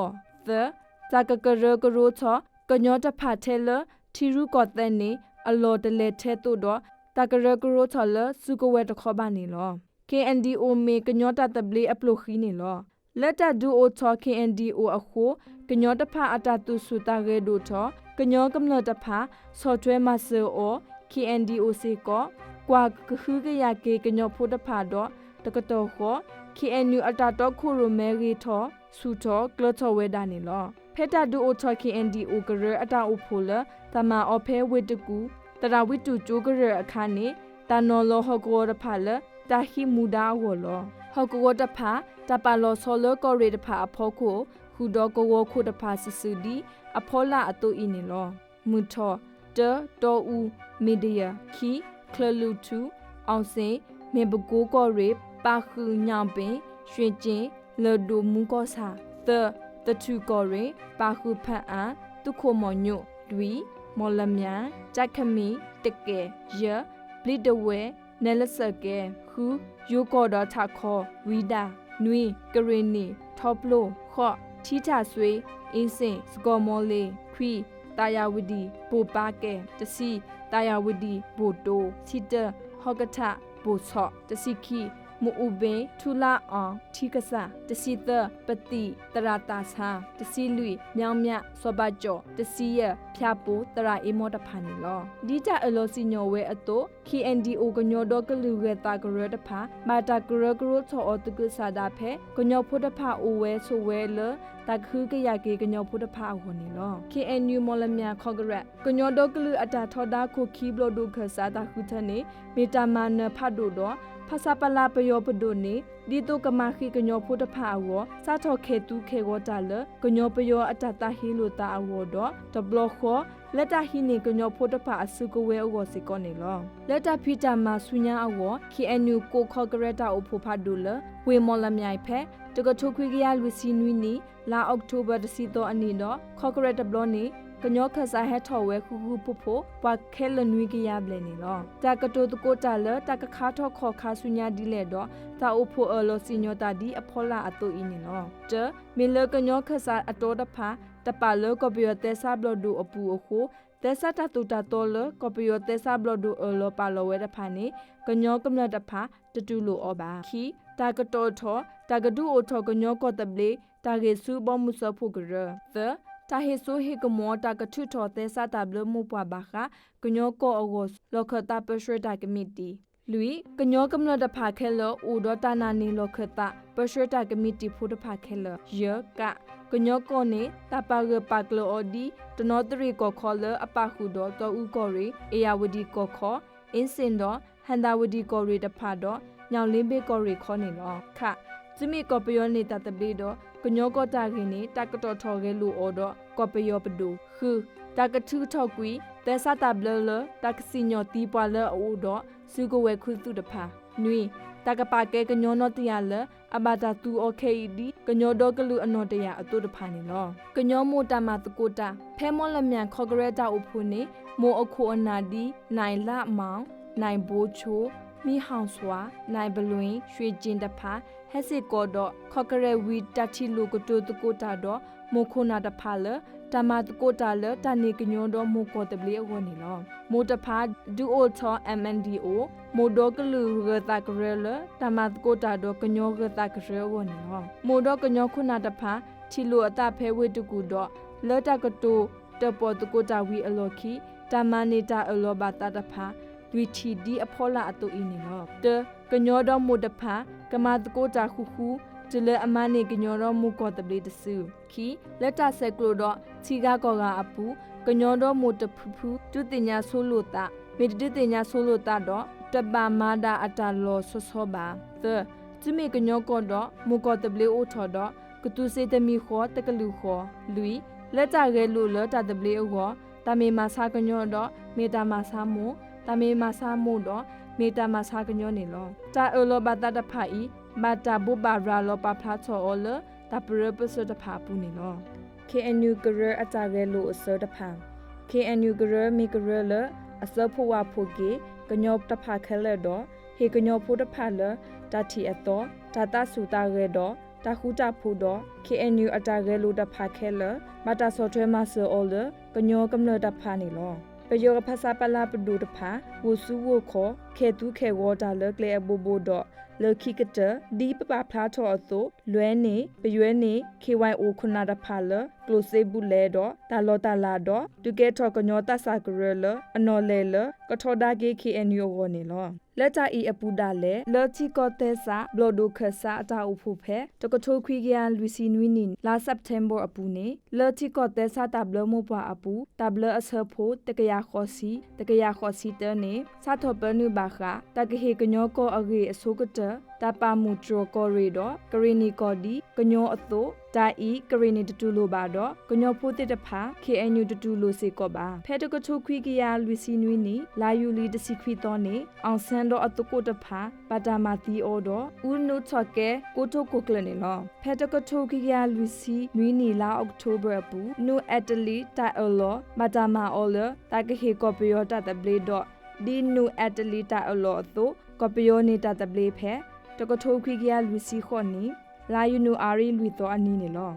သၢ, တၢ်ကကရၢကရိထီၣ် ကညီတဖၣ်ထဲလၢ ထံရူၢ်ကီၢ်သဲးန့ၣ် အလီၢ်တလဲၤထဲသိးဒီး တၢ်ကရၢကရိထီၣ်လၢစုကဝဲၤတခီဘၣ်န့ၣ်လီၤ. ခ့ၣ်အဲၣ်ယူၣ် မ့ၢ်ကညီတၢ်သဘျ့အပျိၢ်ဃံန့ၣ်လီၤ. လၢတၢ်ဒုးအိၣ်ထီၣ် ခ့ၣ်အဲၣ်ယူၣ် အဃိ ကညီတဖၣ်အတၢ်သူၣ်ဆူၣ်သးဂဲၤဒိၣ်ထီၣ် ကညီကမျၢၢ်တဖၣ် ဆီၣ်ထွဲမၤစၢၤအီၤ ခီၣ်ကရၢတၢ်အိၣ်ဖှိၣ်အဖီခိၣ်န့ၣ် ခီၣ်ကရၢတၢ်အိၣ်ဖှိၣ်အဖီခိၣ်န့ၣ် ခီၣ်ကဟုကယာ်က့ၤကညီဖိတဖၣ်ဒီးတကတီၢ်ဃီ ခီၣ်ကရၢတၢ်အိၣ်ဖှိၣ်အဖီခိၣ် ခီၣ်ကရၢတၢ်အိၣ်ဖှိၣ်အဖီခိၣ်န့ၣ် ခီၣ်ကရၢတၢ်အိၣ်ဖှိၣ်အဖီခိၣ်န့ၣ် ခီၣ်ကရၢတၢ်အိၣ်ဖှိၣ်အဖီခိၣ်န့ၣ် ခီၣ်ကရၢတၢ်အိၣ်ဖှိၣ်အဖီခိၣ်န့ၣ် ခီၣ်ကရၢတၢ်အိၣ်ဖှိၣ်အဖီခိၣ်န့ၣ် ခီၣ်ကရၢတၢ်အိၣ်ဖှိၣ်အဖီခိၣ်န့ၣ်လီၤ. ဖဲတၢ်ဒုးအိၣ်ထီၣ် ခီၣ်ကရၢအတၢ်အိၣ်ဖှိၣ်လၢ တၢ်မၤအီၤဖဲဝ့ၢ်တကူၣ် သရၣ်ဝံတူၣ်ကၠိကရၢၢ်အခါန့ၣ် တၢ်နီၤလီၤဟီၣ်ကဝီၤတဖၣ်လၢ တၢ်ဟံးမူဒါအဂီၢ်လီၤ. ဟီၣ်ကဝီၤတဖၣ် တၢ်ပာ်လီၤဆီလၢကီၢ်ရ့ၣ်တဖၣ်အဖီခိၣ် ဃုာ်ဒီးကဝီၤခိၣ်တဖၣ်စုာ်စုာ်ဒ်အဖီလာ်အသိးအံၤန့ၣ်လီၤ. မုၢ်ထီၣ်, တၢ, တီအူ, မ့ၣ်တယၢၢ်, ခံ, ချၢၣ်လွံၢ်ထူ, အီစ့ၣ်, မ့ၣ်ပကိကီၢ်ရ့ၣ်, ပၣ်ဃုာ်ညၣ်ပ့ၣ်, ရွှ့ၣ်ကၠ့ၣ်, လၢၢ်ဒိၣ်မူကီၢ်ဆၣ်, သၢ, သထူၣ်ကီၢ်ရ့ၣ်, ပၣ်ဃုာ်ဖၣ်အၣ်, သုးခိၣ်မီၣ်ညိၣ်, လွံၢ်, မီၣ်လမၠဲၣ်, ကၠးခမံၣ်, တကဲၣ်, ယဲၢ်, ဘျံးတဝဲၢ်, နဲလစၢၢ်ကဲၣ်, ဃု, ယိၤကီၢ်ဒီးထးခီ, ဝံဒၣ်, နွံ, ကရ့ၣ်နံၣ်, ထီပျိၢ်, ဃိး, ထံထၣ်စွ့, အ့စ့ၣ်, စကီၤမီလ့ၣ်, ခွံ, သးယၣ်ဝတံၣ်, ပိၢ်ပၢ်ကဲၣ်, တဆံ, သးယၣ်ဝတံၣ်, ပိၢ်တိၣ်, ဆံတၢ, ဟီၣ်ကထၣ်, ပိၢ်ဆီး, တဆံခံ, မအူဘ့ၣ်, ထူလါအီၣ်, ထံကစၢ်, တဆံသၢ, ပသံၣ်, သရၣ်သးဆါ, တဆံလွံၢ်, မၠီမၠး, စီၤပၤကၠီၣ်, တဆံယဲၢ်, ဖၠးပိၢ်, သရၣ်အ့မီတဖၣ်န့ၣ်လီၤ. ဒ်တၢ်အၢၣ်လီၤစံၣ်ညီၣ်ဝဲအသိး ခီၣ်ကရၢတၢ်အိၣ်ဖှိၣ်အဖီခိၣ် ခီၣ်ကရၢတၢ်အိၣ်ဖှိၣ်အဖီခိၣ်န့ၣ် ဘၣ်တၢ်ကရၢ ကရိထီၣ်အီၤသကုၤဆးဒးဖဲ ကညီဖိတဖၣ်အိၣ်ဝဲဆိးဝဲလၢ တၢ်ကဟုကယာ်က့ၤကညီဖိတဖၣ်အဂီၢ်န့ၣ်လီၤ. ခီၣ်ကရၢ မီၣ်လမၠဲၣ် ခီၣ်ကရၢ ကညီဒီကလုာ်အတၢ်ထီဒါခိၣ်ခံဘျီၣ်ဒိၣ်ခၢၣ်စးတၢ်ဃုထၢန့ၣ် မ့ၢ်တၢ်မၤနၢၤဖးဒိၣ်ဒီး ဖဆပလ ပယီၤပဒိၣ်န့ၣ် ဒ်သိးကမၤဃံးကညီဖိတဖၣ်အဂီၢ် စးထီၣ်ခဲၣ်သူခဲၣ်ဂီၤတၢ်လၢ ကညီပယီၤအတၢ်သးဟ့လိာ်သးအဂီၢ်ဒီး တဘျီဃီ လၢတၢ်ဟံးန့ၢ်ကညီဖိတဖၣ်အစုကဝဲၤအဂီၢ်စ့ၢ်ကီးန့ၣ်လီၤ. လၢတၢ်ဖံးတၢ်မၤဆူညါအဂီၢ် ခီၣ်ကရၢ ကိးခီၣ်ကရၢတၢ်အိၣ်ဖှိၣ်ဖးဒိၣ်လၢ ဝ့ၢ်မီၣ်လမၠဲၣ်ဖဲ တကထိခွံကယၤလွံၢ်ဆံနွံနံၣ် လါအီးကထိဘၢၣ်တဆံသီအနံၤဒီး ခီၣ်ကရၢတဘျီန့ၣ် ကညီခၢၣ်စးဟဲထီၣ်ဝဲဃူဃူဖိးဖိး ပှၤခဲလၢာ်နွံကယၤဘျဲၣ်န့ၣ်လီၤ. တၢ်ကတိၤသကိးတၢ်လၢ တၢ်ကခါထီၣ်ခီၣ်ခါဆူညါဒ်လဲၣ်ဒီး တၢ်အိၣ်ဖှိၣ်အၢၣ်လီၤစံၣ်ညီၣ်တၢ်ဒ်အဖီလာ်အသိးအံၤန့ၣ်လီၤ. တၢ, မ့ၢ်လၢကညီခၢၣ်စးအတီတဖၣ် တပာ်လၢကီၢ်ပယီၤသဲစးဘျီၣ်ဒိၣ်အပူၤအဃိ သဲစးတၢ်သိၣ်တၢ်သီလၢ ကီၢ်ပယီၤသဲစးဘျီၣ်ဒိၣ်အၢၣ်လီၤပာ်လီၤဝဲတဖၣ်န့ၣ် ကညီကမျၢၢ်တဖၣ် တတူၢ်လိာ်အီၤဘၣ်. ခံ, တၢ်ကတီၤထီၣ် တၢ်ကဒုးအိၣ်ထီၣ်ကညီကီၢ်သဘျ့ တၢ်ဂ့ၢ်ဆူဘီမုၢ်စၢဖှိၣ်ကရၢ. သၢ, တၢ်ဟ့ၣ်စိဟ့ၣ်ကမီၤ တၢ်ကထုးထီၣ်သဲစးတၢ်ဘျၢမိၢ်ပှၢ်ဘၣ်ဃး ကညီကီၢ်အဂီၢ် လီၢ်ခၢၣ်သးပၢဆှၢတၢ်ကမံးတံာ်. လွံၢ်, ကညီကမျၢၢ်တဖၣ်ခဲလၢာ် အိၣ်ဒီးတၢ်နာ်န့ၢ်လီၢ်ခၢၣ်သး ပၢဆှၢတၢ်ကမံးတံာ်ဖိတဖၣ်ခဲလၢာ်. ယဲၢ်, က, ကညီကီၢ်န့ၣ် တၢ်ပာ်ဂၢၢ်ပာ်ကျၢၤအီၤဒ် တနီသရံၣ်ကီၢ်ခီလၢအပာ်ဃုာ်ဒီး တီအူကီၢ်ရ့ၣ်, အ့ၣ်ယၣ်ဝတံၣ်ကီၢ်ခီ, အ့စ့ၣ်ဒီး ဟံၣ်သးဝတံၣ်ကီၢ်ရ့ၣ်တဖၣ်ဒီး ညၣ်လ့ဘ့ၣ်ကီၢ်ရ့ၣ်ခီန့ၣ်လီၤ. ခ, တုၤမ့ၢ်ကီၢ်ပယီၤန့ၢ်တၢ်သဘျ့ဒီး ကညီကီၢ်တၢ်ဂ့ၢ်န့ၣ် တၢ်ကတီၤထီၣ်ဂဲၤလိာ်အီၤဒီး ကီၢ်ပယီၤပဒိၣ်. ဃု, တၢ်ကထုးထီၣ်ကွံာ် သဲစးတၢ်ဘျၢလၢ တၢ်ကစံၣ်ညီၣ်သံပှၤလၢအအိၣ်ဒီး စုကဝဲၤခူသူၣ်တဖၣ်. နွံ, တၢ်ကပာ်ကဲကညီနီတယၢ်လၢ အဘၣ်တၢ်သူအီၤခဲအံၤဒ် ကညီဒီကလုာ်အနီၢ်တယၢ်အသိးတဖၣ်န့ၣ်လီၤ. ကညီမိၢ်တၢ်မၤသကိးတၢ် ဖဲမီၣ်လမၠဲၣ်ခီၣ်ကရၢတၢ်အိၣ်ဖှိၣ်န့ၣ် မိၢ်အခိၣ်အနၢ်ဒ် နဲၣ်လးမီၣ်, နဲၣ်ဘိဆိ, မံဟီၣ်စွၣ်, နဲၣ်ဘလွ့ၣ်, ရွှ့ၣ်ကၠ့ၣ်တဖၣ် ဟဲစ့ၢ်ကီးဒီး ခီၣ်ကရၢဝံၤ တၢ်ထံၣ်လိာ်ကတိၤသကိးတၢ်ဒီး မိၢ်ခိၣ်နၢ်တဖၣ်လၢ တၢ်မၤသကိးတၢ်လၢ တၢ်န့ၢ်ကညီဒီးမိၢ်ကီၢ်သဘျ့အဂီၢ်န့ၣ်လီၤ. မိၢ်တဖၣ် ဒုးအိၣ်ထီၣ် MNDO မိၢ်ဒီကလုာ်ဂၢၤသးကရၢလၢ တၢ်မၤသကိးတၢ်ဒီးကညီဂၢၤသးကရၢအဂီၢ်န့ၣ်လီၤ. မိၢ်ဒီးကညီခိၣ်နၢ်တဖၣ် ထံၣ်လိာ်အသးဖဲဝ့ၢ်တကူၣ်ဒီး လၢတၢ်ကတိၤတၢၣ်ပီၣ်သကိးတၢ်ဝံၤအလီၢ်ခံ တၢ်မၤန့ၢ်တၢ်အၢၣ်လီၤဘၣ်သးတဖၣ် လွံၢ်ထံၣ်ဒ်အဖီလာ်အသိးအံၤန့ၣ်လီၤ. တၢ, ကညီဒီးမိၢ်တဖၣ် ကမၤသကိးတၢ်ဃူဃူ တုၤလၢအမၤန့ၢ်ကညီဒီးမိၢ်ကီၢ်သဘျ့တစု. ခံ, လၢတၢ်ဆဲးကျိးဒီး ထံဂၤကီၢ်ဂၤအပူၤ ကညီဒီးမိၢ်တဖုဖု ဒုးသ့ၣ်ညါဆိလိာ်သး, မ့ၢ်တဒုးသ့ၣ်ညါဆိလိာ်သးဒီး တဘၣ်မၤဒၣ်အတၢ်လီၢ်ဆီဆီဘၣ်. သၢ, တုၤမ့ၢ်ကညီကီၢ်ဒီး မိၢ်ကီၢ်သဘျ့အိၣ်ထီၣ်ဒီး ကသူစ့တမံၤဃီ တကလုာ်ဃီ. လွံၢ်, လၢတၢ်ဂဲၤလိာ်လၢတၢ်သဘျ့အဂီၢ် တၢ်မ့ၢ်မၤဆါကညီဒီး မ့ၢ်တၢ်မၤဆါမိၢ်, တၢ်မ့ၢ်မၤဆါမိၢ်ဒီး မ့ၢ်တၢ်မၤဆါကညီန့ၣ်လီၤ. တၢ်အၢၣ်လီၤဘၣ်သးတဖၣ်အံၤ ဘၣ်တၢ်ဘိးဘၣ်ရၤလီၤပာ်ဖျါထီၣ်အီၤလၢ တၢ်ပရၢပစၢၤတဖၣ်အပူၤန့ၣ်လီၤ. ခ့ၣ်အဲၣ်ယူၣ်ကရၢအတၢ်ဂဲၤလိာ်အဆၢတဖၣ်. ခ့ၣ်အဲၣ်ယူၣ်ကရၢမ့ၢ်ကရၢလၢ အစၢဖှိၣ်ဝၣ်ဖှိၣ်က့ၤ ကညီတဖၣ်ခဲလၢာ်ဒီး ဟ့ၣ်ကညီဖိတဖၣ်လၢ တၢ်ထံၣ်အသီ, တၢ်သးဆူၣ်သးဂဲၤဒီး တၢ်ဃူတၢ်ဖိးဒီး ခ့ၣ်အဲၣ်ယူၣ်အတၢ်ဂဲၤလိာ်တဖၣ်ခဲလၢာ် ဘၣ်တၢ်ဆီၣ်ထွဲမၤစၢၤအီၤလၢ ကညီကမျၢၢ်တဖၣ်န့ၣ်လီၤ. ပယီၤဖဆပလပဒိၣ်တဖၣ် ဂိၢ်စုဂိၢ်ခီၣ် ခဲၣ်သူခဲၣ်ဂီၤတၢ်လၢကျဲအဘိဘိဒီး လၢခံကတၢၢ် ဒ်ပပာ်ဖျါထီၣ်အသိး လွဲန့ၣ် ပယွဲန့ၢ် ခ့ဝဲၢ်အိၣ် ခိၣ်နၢ်တဖၣ်လၢ ကျိၣ်စ့ဘူးလဲဒီး တၢ်လီၢ်တၢ်လၤဒီး ဒုးကဲထီၣ်ကညီသးစၢ်ကရၢလၢ အနီၢ်လဲၢ်လၢ ကထီဒါက့ၤ ခ့ၣ်အဲၣ်ယူၣ် အဂီၢ်န့ၣ်လီၤ. လၢတၢ်အံၤအပူၤဒၣ်လဲာ် လၢထံကီၢ်သဲစး ဘျီၣ်ဒိၣ်ခၢၣ်စးအတၢ်အိၣ်ဖှိၣ်ဖဲ တကထိခွံကယၤလွံၢ်ဆံနွံနံၣ် လါစဲးပထ့ဘၢၣ်အပူၤန့ၣ် လၢထံကီၢ်သဲစးတၢ်ဘျၢမိၢ်ပှၢ်အပူၤ တၢ်ဘျၢအဆၢဖိ တကယၤဃိးဆံ တကယၤဃိးဆံတၢန့ၣ် စးထီၣ်ပၢနုာ်ဘၣ်ဃးတၢ်ကဟ့ၣ်ကညီကီၢ်အဂ့ၢ်အဆိကတၢၢ် တၢ်ပာ်မူၣ်တြီၢ်ကီၢ်ရ့ၣ်ဒီး ကရ့ၣ်နံၣ်ကီၢ်ဒ်ကညီအသိး တၢ်အံၤ ကရ့ၣ်နံၣ်တတူၢ်လိာ်ဘၣ်ဒီး ကညီဖိသ့ၣ်တဖၣ် ခ့ၣ်အဲၣ်ယူၣ် တတူၢ်လိာ်စ့ၢ်ကီးဘၣ်. ဖဲတကထိခွံကယၤလွံၢ်ဆံနွံနံၣ် လါယူၤလံတဆံခွံသီန့ၣ် အီၣ်စၣ်ဒီးအသကိးတဖၣ် ဘၣ်တၢ်မၤသံအီၤဒီး အူနုၣ်ထီၣ်ကဲ ကိတိာ်ခိၣ်ကျၢၢ်န့ၣ်လီၤ. ဖဲတကထိခွံကယၤလွံၢ်ဆံနွံနံၣ် လါအီးကထိဘၢၣ်အပူၤ နူၢ်အဲးတလံးတၢ်အၢၣ်လီၤ ဘၣ်တၢ်မၤအီၤလၢ တၢ်ကဟ့ၣ်ကီၢ်ပယီၤတၢ်သဘျ့ဒီး ဒ်နူၢ်အဲးတလံးတၢ်အၢၣ်လီၤအသိး ကီၢ်ပယီၤန့ၢ်တၢ်သဘျ့ဖဲ တကထိခွံကယၤလွံၢ်ဆံဃိးနံၣ် လါယနူၤအါရံၤလွံၢ်သီအနံၤန့ၣ်လီၤ.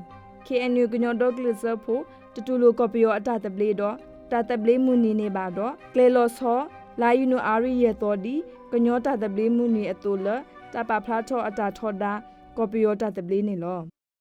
ခ့ၣ်အဲၣ်ယူၣ် ကညီဒီကလုာ်စၢဖှိၣ် တတူၢ်လိာ်ကီၢ်ပယီၤအတၢ်သဘျ့ဒီး တၢ်သဘျ့မုၢ်နံၤန့ၣ်ဘၣ်ဒီး ကျဲလီၤဆီ လါယနူၤအါရံၤယဲၢ်သီဒ် ကညီတၢ်သဘျ့မုၢ်နံၤအသိးလၢ တၢ်ပာ်ဖျါထီၣ်အတၢ်ထီဒါ ကီၢ်ပယီၤတၢ်သဘျ့န့ၣ်လီၤ.